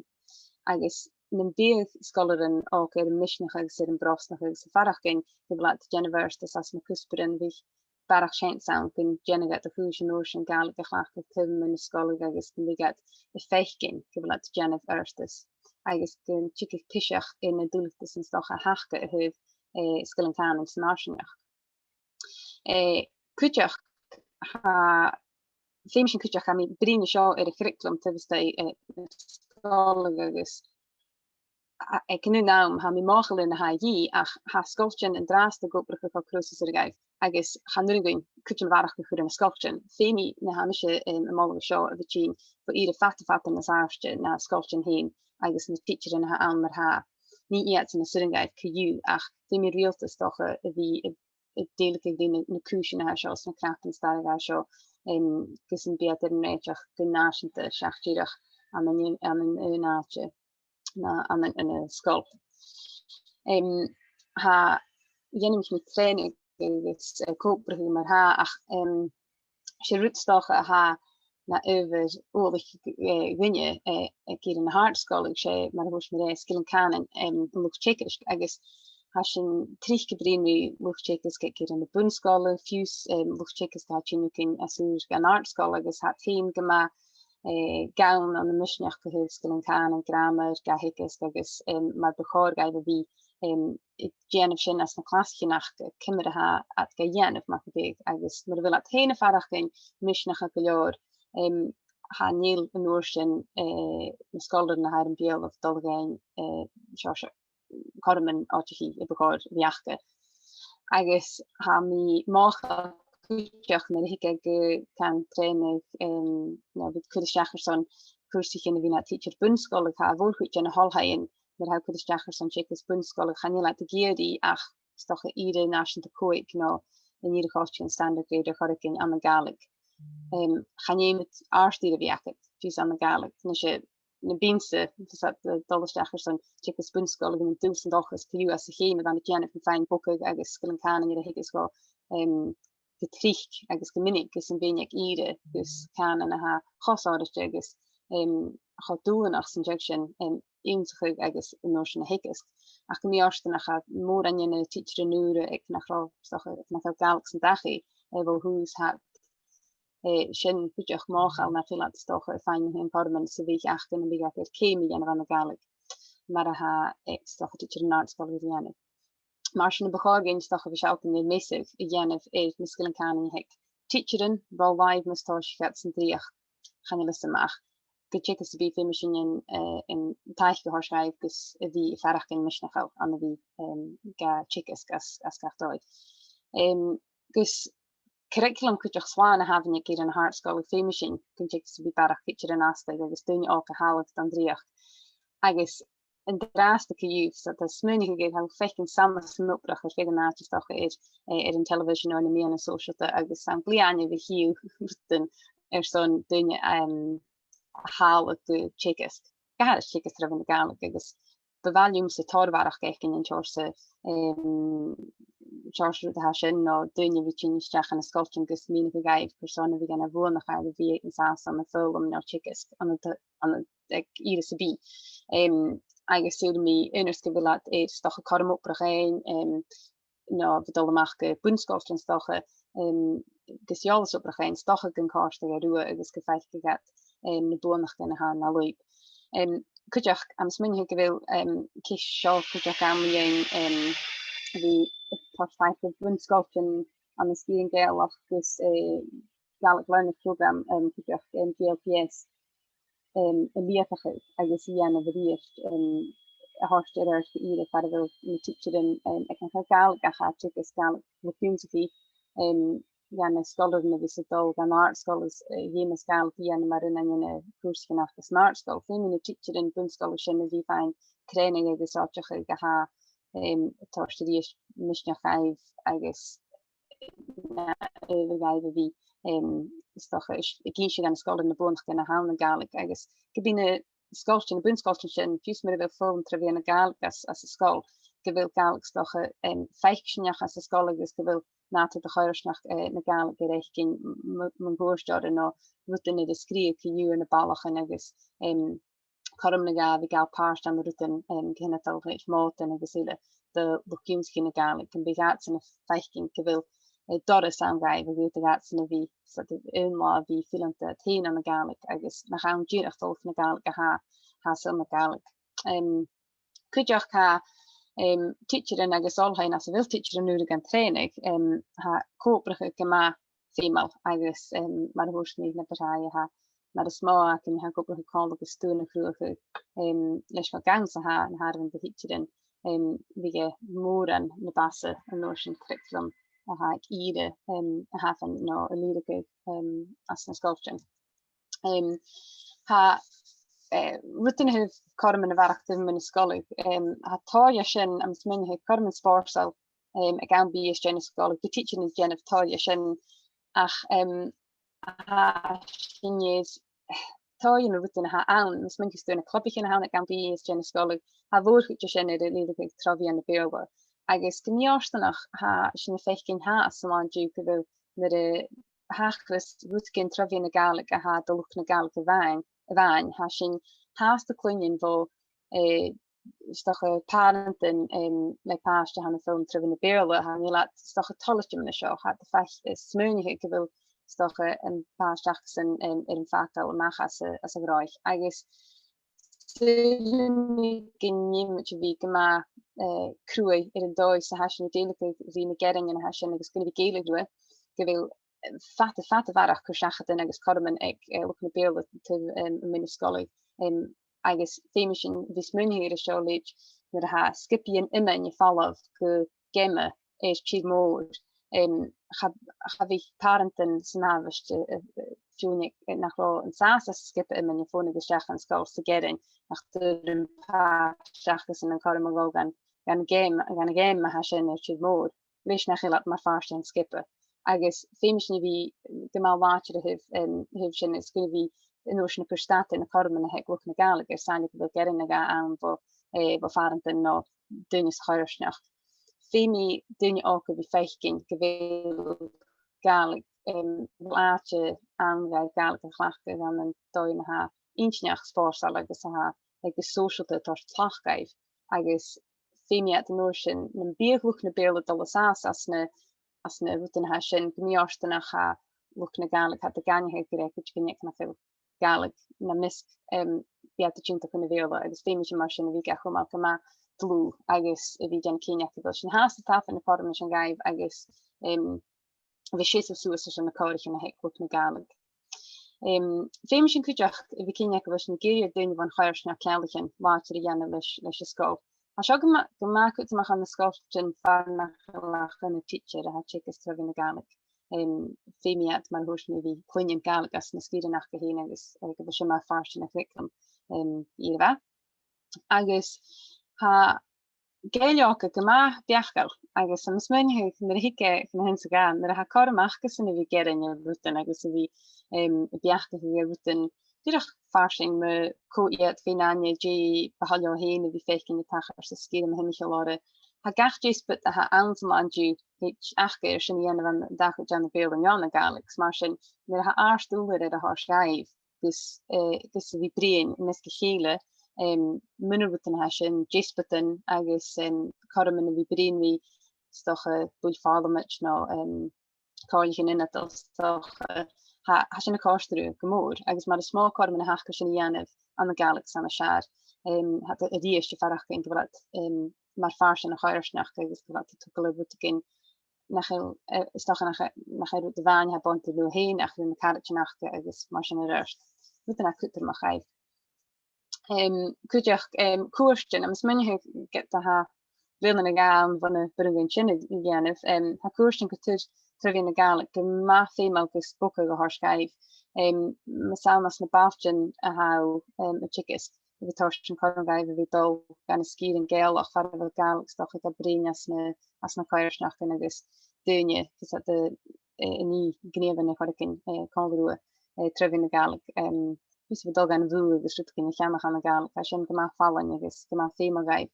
Agus nam biodh sgoilearan òga air am misneachadh agus air am brosnachadh agus a' faireachdainn gu bheil iad a' dèanamh adhartas anns na cuspairean, bhiodh barrachd seans ann gun dèanadh iad a' chùis an uair sin Gàidhlig a chleachdadh taobh a-muigh na sgoile agus gum biodh iad a' faicinn gu bheil iad a' dèanamh adhartas agus gun tigeadh piseach air na duilgheadasan 's dòcha a th' aca a thaobh, eh, sgilean cànain 's an fharsaingeachd. Eh, cuideachd, tha, feumaidh sinn cuideachd, tha mi a' bruidhinn an seo air a' churriculum taobh a-staigh, eh, na sgoile agus a-, aig an aon àm, tha mi mothachail air na tha a dhìth, ach tha sgoiltean an-dràsta ag obrachadh cho cruaidh 's as urrainn dhaibh, agus chan urrainn dhuinn cuideam a bharrachd a chur air na sgoiltean. Feumaidh na tha mise, em, a' moladh an seo a bhith tighinn bho ìre fada fada nas àirde na sgoiltean fhèin agus na tidsearan a th' ann mar-thà. Nì iadsan as urrainn dhaibh co-dhiù, ach feumaidh riaghaltas 's dòcha a bhith a', a' dèiligeadh ri na, na cùisean a tha seo 's na cnapan-starra a tha seo, em, gus am bi iad air an rèiteach gu nàiseanta seach dìreach ann an, ann an aon àite na ann an, ann an sgoil. Em, tha, dh'ainmich mi trèanadh agus, eh, co-obrachadh mar-thà, ach, em, 's e rud 's dòcha a tha na adhbhar uallach, eh, dhuinne, eh, aig ìre na h-àrd-sgoil, agus 's e mar a thuirt mi roimhe, sgilean cànain, em, an luchd-teagaisg, agus tha tha sinn tric a' bruidhinn ri luchd-teagaisg aig na bun-sgoilearan, fiù 's, em, luchd-teagaisg a tha a' tighinn thugainn às ùr dhan àrd-sgoil agus tha iad fhèin gu math, eh, gann ann am misneachd a thaobh sgilean cànain, gràmar, ga theagasg agus, em, mar bu chòir dhaibh a bhith, em, a' dèanamh sin anns na clasaichean aca, ciamar a tha iad ga dhèanamh, mar gum biodh, agus nuair a bheil iad fhèin a' faireachdainn misneachail gu leòr, em, chan eil an uair sin, eh, na sgoilearan a tha air am beulaibh a' dol a dh'fhaighinn, eh, seòrsa cothroman oideachaidh a bu chòir a bhith aca. Agus tha mi mothachail cuideachd nuair a thig e gu can trèanadh, em, no a bhith cur a-steach airson cùrsaichean a bhith nad thidsear bun-sgoile, tha a' mhòr-chuid de na h-oilthighean nuair a tha iad a' cur a-steach airson teagasg bun-sgoile, chan eil iad ag iarraidh ach 's dòcha ìre nàiseanta còig no an ìre a' choisinn standard grade air choreigin ann an Gàidhlig. Em, chan fheum iad àrd-ìre a bhith agad, fiù 's ann an Gàidhlig. Nise, nam bithinn-sa, 's a, a' dol a-steach airson teagasg bun-sgoile, bhithinn an dùil 's an dòchas co-dhiù às a' cheum a bha mi a' dèanamh, gum faighinn bogadh agus sgilean cànain air a theagasg dhomh, em, gu tric agus gu minic gus am bithinn aig ìre gus cànan a tha cho sònraichte agus, em, cho dùbhlanach san t-seagh sin, em, ionnsachadh agus an uair sin a theagasg. Ach gu mì-fhortanach, tha mòran de na tidsearan ùra aig nach robh, 's dòcha, aig nach robh Gàidhlig san dachaigh, eh, bho thùs, tha, eh, sin cuideachd mothachail nach eil iad, 's dòcha, a' faighinn na h-aon chothroman 's a bhiodh aca nam biodh iad air ceum a dhèanamh ann an Gàidhlig, mar a tha, eh, 's dòcha, tidsearan àrd-sgoile air a dhèanamh. Mar sin, bu chòir dhuinn, 's dòcha, a bhith a' sealltainn air measadh a dhèanamh air na sgilean cànain a th' aig tidsearan ro làimh mus tòisich iad san dreuchd, chan eil fhios agam, ach gun teagamh sam bith, feumaidh sinn an, eh, an taic a thoirt dhaibh gus a bhith a' faireachdainn misneachail ann a bhith, em, ga teagasg às, às gach dòigh. Em, gus curriculum cuideachd slàn a thabhann aig ìre na h-àrd-sgoile, feumaidh sinn gun teagamh sam bith barrachd tidsearan a-staigh agus daoine òg a thàladh don dreuchd. Agus an-dràsta co-dhiù, 's tha smaoineachadh air, tha mi a' faicinn sam bith san obrach air feadh an àite, 's dòcha, air, eh, air an television no ann am meadhanan sòisealta, agus 's ann glè ainneamh a chì thu rudan airson daoine, em, a thàladh gu teagasg, gu h-àraidh teagasg tro mheadhan na Gàidhlig, agus bu mhath leamsa tòrr a bharrachd fhaicinn an seòrsa, em, seòrsa rud a tha sin, no daoine a bhith a' tighinn a-steach dha na sgoiltean gus mìneachadh dhaibh carson a bhiodh e na bhuannachd dhaibh a bhith an sàs ann am foghlam no teagasg ann an, ann an, aig ìre sam bith. Em, agus saoilidh mi, aon uair 's gu bheil iad air, 's dòcha, cothrom obrach fhaighinn, em, no a bhith a' dol a-mach gu bun-sgoiltean, 's dòcha, em, gus eòlas obrach fhaighinn, 's dòcha gun còrd e riutha agus gum faiceadh iad, em, na buannachdan a tha na lùib. Em, cuideachd, tha mi a' smaoineachadh gu bheil, em, ceist seo cuideachd ann mu dheidhinn, em, a bhith a' toirt fhathast bun-sgoiltean ann an sgìrean Gàidhealach gus, eh, Gaelic Learners Programme, em, cuideachd, em, G L P S, em, a leudachadh agus a dhèanamh a-rithist, em, a thoirt air adhart gu ìre far a bheil na tidsearan, em, aig nach eil Gàidhlig ach a' teagasg Gàidhlig luchd-ionnsachaidh, em, dha na sgoilearan a bhios a' dol dhan àrd-sgoil is, eh, dh'fheumas Gàidhlig a dhèanamh mar aon de na cùrsaichean aca san àrd-sgoil. Feumaidh na tidsearan bun-sgoile sin a bhith a' faighinn trèanadh agus oideachadh a tha, em, a' toirt a-rithist misneachd dhaibh agus na, eh, dhaibh a bhith, em, 's dòcha, is, ag innse dha na sgoilearan na buannachdan a th' ann an Gàidhlig, agus gum bi na sgoiltean, na bun-sgoiltean sin, fiù 's mura bheil foghlam tro mheadhan na Gàidhlig às, às an sgoil, gu bheil Gàidhlig, 's dòcha, em, faicsinneach às an sgoil agus gu bheil nàdar de choimhearsnachd, eh, na Gàidhlig air fhaicinn m-, m-, mun cuairt orra no rudan air an sgrìobhadh co-dhiù air na ballachan agus, em, cothrom nan Gàidheal a bhith a' gabhail pàirt ann an rudan, em, gu h-ionadail, leis mòdan agus eile de luchd-ionnsachaidh na Gàidhlig, gum bi iadsan a' faicinn gu bheil, eh, doras ann dhaibh, a dh'fhaodadh iadsan a bhith, sort of, aon latha a bhith fileanta fhèin ann an Gàidhlig, agus nach ann dìreach do luchd na Gàidhlig a tha, tha saoghal na Gàidhlig. Em, cuideachd tha, em, tidsearan agus oilthighean às a bheil tidsearan ùra gan trèanadh, em, tha co-obrachadh gu math feumail agus, em, mar a thuirt mi na bu tràithe, tha, mar as motha againn, tha ag obrachadh còmhla gus stuth a chruthachadh, em, leis gu bheil gàirdeanan a tha na h-àireamhan de thidsearan, em, bhiodh e mòran na b' fhasa an uair sin curriculum a tha aig ìre, em, a thabhann no a lìbhrigeadh, em, anns na sgoiltean. Em, tha, eh, rudan a thaobh cothroman a bharrachd taobh a-muigh na sgoile, em, tha tòrr dhe sin, tha mi a' smaoineachadh, cothroman spòrsail, em, aig àm bìdh às dèidh na sgoile, gu tidsearan a' dèanamh tòrr dhe sin, ach, em, tha sin, is tòrr dhe na rudan a tha ann, tha mi a' smaoineachadh, stuth na clubaichean a th' ann aig àm bìdh às dèidh na sgoile, tha a' mhòr-chuid de sin air a lìbhrigeadh tro mheadhan na Beurla. Agus gu mì-fhortanach, tha sinn a' faicinn tha, san latha an-diugh, gu bheil, nuair a thachras rudeigin tro mheadhan na Gàidhlig a tha do luchd na Gàidhlig a-mhàin, a-mhàin, tha sinn fhathast a' cluinntinn bho, eh, 's dòcha, pàrantan, em, le pàiste a tha na fon tro mheadhan na Beurla, tha iad a' dol, 's dòcha, toilichte mun a seo, tha iad a' faic-, eh, smaoineachadh gu bheil, 's dòcha, am pàiste acasan, em, air am fàgail a-mach às a', às a' ghnothach. Agus saoilidh mi gun dèan sinn a bhith gu math, eh, cruaidh air an dòigh 's a tha sinn a' dèiligeadh ri na gearain a tha sin agus gun a bhith a' gèilleadh riutha, gu bheil fada, fada a bharrachd cur-seachadan agus cothroman aig, eh, luchd na Beurla taobh, em, a' mhionach sgoile. Em, agus feumaidh sinn a bhith a' smaoineachadh air a seo leithid nuair a tha sgiobaidhean iomain a' falbh gu geama air tìr-mòr. Em, cha, cha bhi pàrantan san àbhaist, eh, eh, eh, fiùnaichean nach robh an sàs anns an sgioba iomain a' fònadh a-steach dhan sgoil sa Ghearran, ach tuilleadh pàirt aca san cothrom a dhol dhan, dhan gheam, dhan a' gheam a tha sin air tìr-mòr. Leis nach eil iad mar phàirt den sgioba. Agus feumaidh sinn a bhith gu math làidir a thaobh, em, thaobh sin, is gun a bhith an uair sin a' cur stad air na cothroman a th' aig luchd na Gàidhlig, air sàillibh gu bheil gearan a dhà ann bho, eh, bho phàrantan no daoine sa choimhearsnachd. Feumaidh daoine òga a bhith a' faicinn gu bheil Gàidhlig, em, gu bheil àite ann dha Gàidhlig a chleachdadh ann an dòigh a tha inntinneach, spòrsail agus a tha, agus sòisealta a' toirt tlachd dhaibh. Agus feumaidh iad an uair sin, nam biodh luchd na Beurla a' dol an sàs anns na, anns na rudan a tha sin, gu mì-fhortanach tha luchd na Gàidhlig, tha iad ag aithneachadh gur e cuideigin aig nach eil Gàidhlig nam measg, em, bidh iad a' tionndadh chun na Beurla, agus feumaidh sinn mar sin a bhith ga chumail gu math dlùth agus a bhith a' dèanamh cinnteach gu bheil sinn fhathast a' tabhann na cothroman sin dhaibh agus, em, a bhith a' seasamh suas airson na còraichean a th' aig luchd na Gàidhlig. Em, feumaidh sinn cuideachd a bhith cinnteach gu bheil sinn ag iarraidh air daoine bhon choimhearsnachd ceanglaichean làidir a dhèanamh leis, leis an sgoil. Tha seo gu ma-, gu math cudromach ann an sgoiltean far nach eil ach aon teacher a tha a' teagasg tro mheadhan na Gàidhlig. Em, feumaidh iad, mar a thuirt mi, a bhith a' cluinntinn Gàidhlig anns na sgìrean aca fhèin agus, eh, gu bheil sin mar phàirt den churriculum, em, air a bhith. Agus tha Gàidhlig òga gu math beachdail, agus tha mi a' smaoineachadh nuair a thig e chun a h-aon 's a dhà, nuair a tha cothrom acasan a bhith ag gearain air rudan agus a bhith, em, a' beachdachadh air rudan dìreach farsaing mu cò iad fhèin-aithne, dè bu thoil leotha fhèin a bhith a' faicinn a' tachairt sa sgìre, mu thimcheall orra. Tha gach deasbad a th' anns an là an-diugh, thèid aca air sin a dhèanamh ann an dà chuid ann am Beurla no ann an Gàidhlig, 's mar sin, nuair a tha àrd-ùrlar air a thoirt dhaibh, gus, eh, gus a bhith a' bruidhinn am measg a chèile, em, mu na rudan a tha sin, deasbadan agus, em, cothroman a bhith a' bruidhinn ri, 's dòcha, buill Phàrlamaid no, em, comhairlichean ionadail, 's dòcha, tha, tha sin a' còrdadh riutha gu mòr, agus mar as motha cothroman a th' aca sin a dhèanamh ann an Gàidhlig 's ann as fheàrr, em, tha iad a-rithist a' faireachdainn gu bheil iad, em, mar phàirt den choimhearsnachd agus gu bheil iad a' togail air rudeigin nach eil, eh, 's dòcha nach, nach e rud a-mhàin a tha buntainn riutha fhèin, ach ri na caraidean aca agus mar sin air adhart. Rudan a tha cudromach dhaibh. Em, cuideachd, em, cuairtean, tha mi a' smaoineachadh ged a tha bliadhna no dhà ann bhon a b' urrainn dhuinn sin a, a dhèanamh, em, tha cuairtean gu tur tro mheadhan na Gàidhlig gu math feumail gus bogadh a thoirt dhaibh. Em, mas ann anns na bailtean a tha thu, em, a' teagasg, a bhith a' toirt an cothrom dhaibh a bhith a' dol gu na sgìrean Gàidhealach far a bheil Gàidhlig 's dòcha ga bruidhinn anns na, anns na coimhearsnachdan agus daoine, 's iad a, eh, a nì gnìomhan air choreigin, eh, còmhla riutha, eh, tro mheadhan na Gàidhlig, em, is a bhith a' dol dhan bhùth agus rudeigin a cheannach ann an Gàidhlig, tha sin gu math fallain agus gu math feumail dhaibh.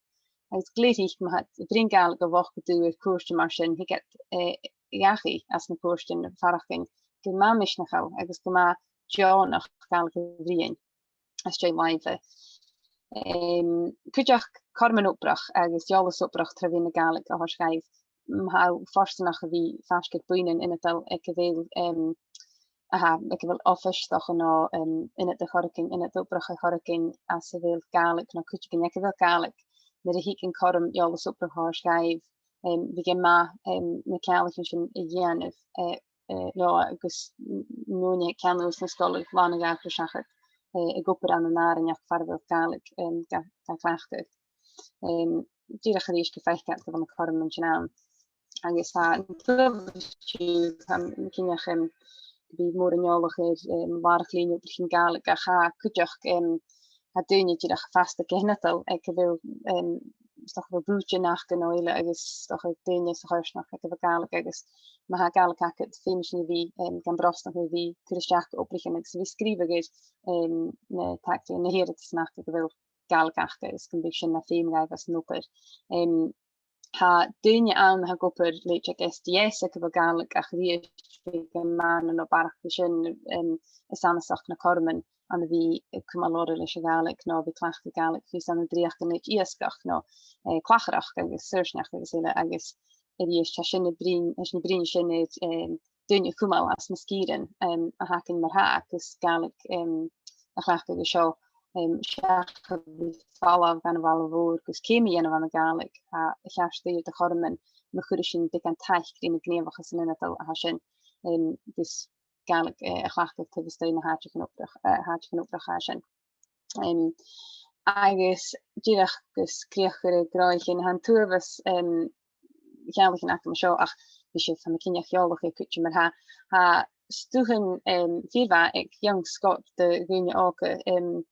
Agus glè thric, ma tha iad a' bruidhinn Gàidhlig a bhith a' dol air cuairtean mar sin, thig iad, eh, dhachaigh às na cuairtean a' faireachdainn gu math misneachail agus gu math deònach Gàidhlig a bhruidhinn às dèidh làimhe. Em, cuideachd cothroman obrach agus eòlas obrach tro mheadhan na Gàidhlig a thoirt dhaibh. Ma tha thu fortanach a bhith faisg air buidhnean ionadail aig a bheil, em, aha, aig a bheil oifis 's dòcha no, em, ionad air choreigin, ionad obrach air choreigin anns a bheil Gàidhlig no cuideigin aig a bheil Gàidhlig, nuair a thig an cothrom eòlas obrach a thoirt dhaibh, em, bhiodh e math, em, na ceanglaichean sin a dhèanamh, eh, eh, no agus n-, nuair a cheannaicheas na sgoilearan làn a dhà air fhichead, eh, ag obair ann an àrainneachd far a bheil Gàidhlig, em, ga, ga cleachdadh. Em, dìreach a-rithist gum faic iad gu bheil na cothroman sin ann. Agus tha an t-uabhas dhiubh, tha mi cinnteach, em, gum bi mòran eòlach air, em, làrach-lìn obraichean Gàidhlig, ach tha cuideachd, em, tha daoine dìreach fasta gu h-ionadail aig a bheil, em, 's dòcha bùithtean aca no eile agus 's dòcha daoine sa choimhearsnachd aig a bheil Gàidhlig agus ma tha Gàidhlig agad, feumaidh sinn a bhith, em, gam brosnachadh a bhith a' cur a-steach obraichean agus a bhith a' sgrìobhadh air, em, na tacsaidhean, na h-iarrtasan aca aig a bheil Gàidhlig aca agus gum bi sin na fheum dhaibh anns an obair. Em, tha daoine ann a tha ag obair leithid aig S D S aig a bheil Gàidhlig ach a-rithist bhiodh e math no barrachd air sin, em, a' sanasachd na cothroman, ann a bhith a' cumail orra leis a' Ghàidhlig no a bhith a' cleachdadh Gàidhlig fiù 's ann an dreuchdan iasgaich no, eh, clachaireachd agus saorsainneachd agus eile agus a-rithist, tha sin a' bruidhinn, tha sinn a' bruidhinn sin air, em, daoine a chumail às na sgìrean, em, a th' againn mar-thà, agus Gàidhlig, em, a chleachdadh an seo, em, seach a bhith a' falbh dhan a' bhaile mhòr, gus ceum a dhèanamh ann an Gàidhlig, tha e a cheart air do chothroman ma chuireas sinn beagan taic ri na gnìomhachasan ionadail a tha sin, em, gus Gàidhlig, eh, a chleachdadh taobh a-staigh na h-àiteachan obrach, eh, h-àiteachan obrach a tha sin. Em, agus dìreach gus crìoch air a' ghnothaich, tha an t-uabhas, em, cheanglaichean agam an seo, ach bidh sibh, tha mi cinnteach, eòlach air cuid mar-thà. Tha stuthan, em, fìor mhath aig Young Scot do dhaoine òga, em,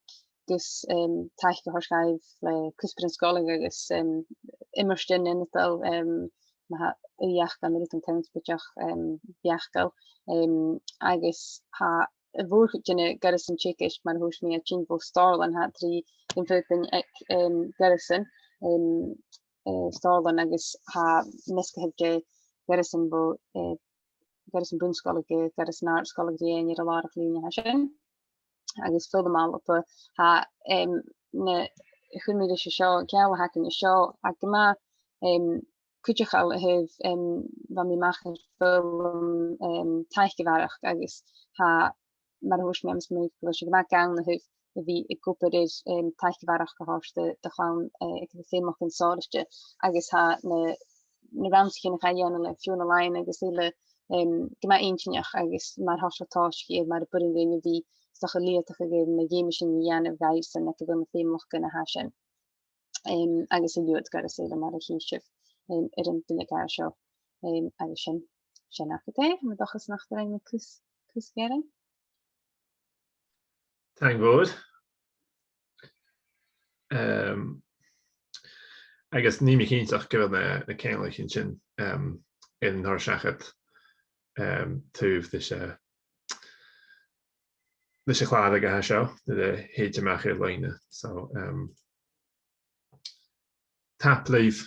gus, em, taic a thoirt dhaibh le cuspairean sgoile agus, em, iomairtean ionadail, em, ma tha ùidh aca ann an rudan connspaidseach, em, beachdail, em, agus tha a' mhòr-chuid de na goireasan teagaisg, mar a thuirt mi, a' tighinn bho Stòrlann, tha trì dhiofar aig, em, goireasan, em, eh, Stòrlann agus tha measgachadh de ghoireasan bho, eh, goireasan bun-sgoile gu goireasan àrd-sgoile ri fhaighinn air an làrach-lìn a tha sin. Agus foghlam Alba, tha, em, na, chuir mi ris an seo, ceangal a th' againn an seo, ach gu math, em, cuideachail a thaobh, em, bha mi a-mach air foghlam, em, taic a bharrachd agus tha, mar a thuirt mi, tha mi a' smaoineachadh gu bheil seo gu math gann a thaobh a bhith ag obair air, em, taic a bharrachd a thoirt do, do chlann, eh, aig a bheil feumalachdan sònraichte agus tha na, na rannsachadh a chaidh a dhèanamh le Fiona Lyon agus eile, em, gu math inntinneach agus mar thoiseach tòiseachaidh air mar a b' urrainn dhuinn a bhith 's dòcha a' leudachadh air na dh'fheumas sinn a dhèanamh dhaibhsan aig a bheil na feumalachdan a tha sin. Em, agus an liuthad goireasan eile mar a chì sibh, em, air an duilleag-adhair seo. Em, agus sin, sin agad e, tha mi an dòchas nach do rinn mi cus, cus gearan. Taing mhòr. Em, agus nì mi cinnteach gu bheil na, na ceanglaichean sin, em, air an toirt seachad, em, taobh ris a', ris a' chlàradh a tha seo, nuair a thèid e a-mach air-loidhne. So, em, tapadh leibh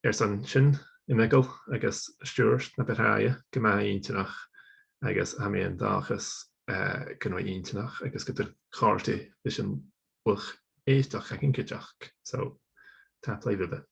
airson sin, a Mhìcheil agus Stiùbhart, na bu tràithe, gu math inntinneach, agus tha mi an dòchas, eh, gun robh e inntinneach agus gun do chòrd e ris an luchd-èisteachd againn cuideachd. So, tapadh leibh uile.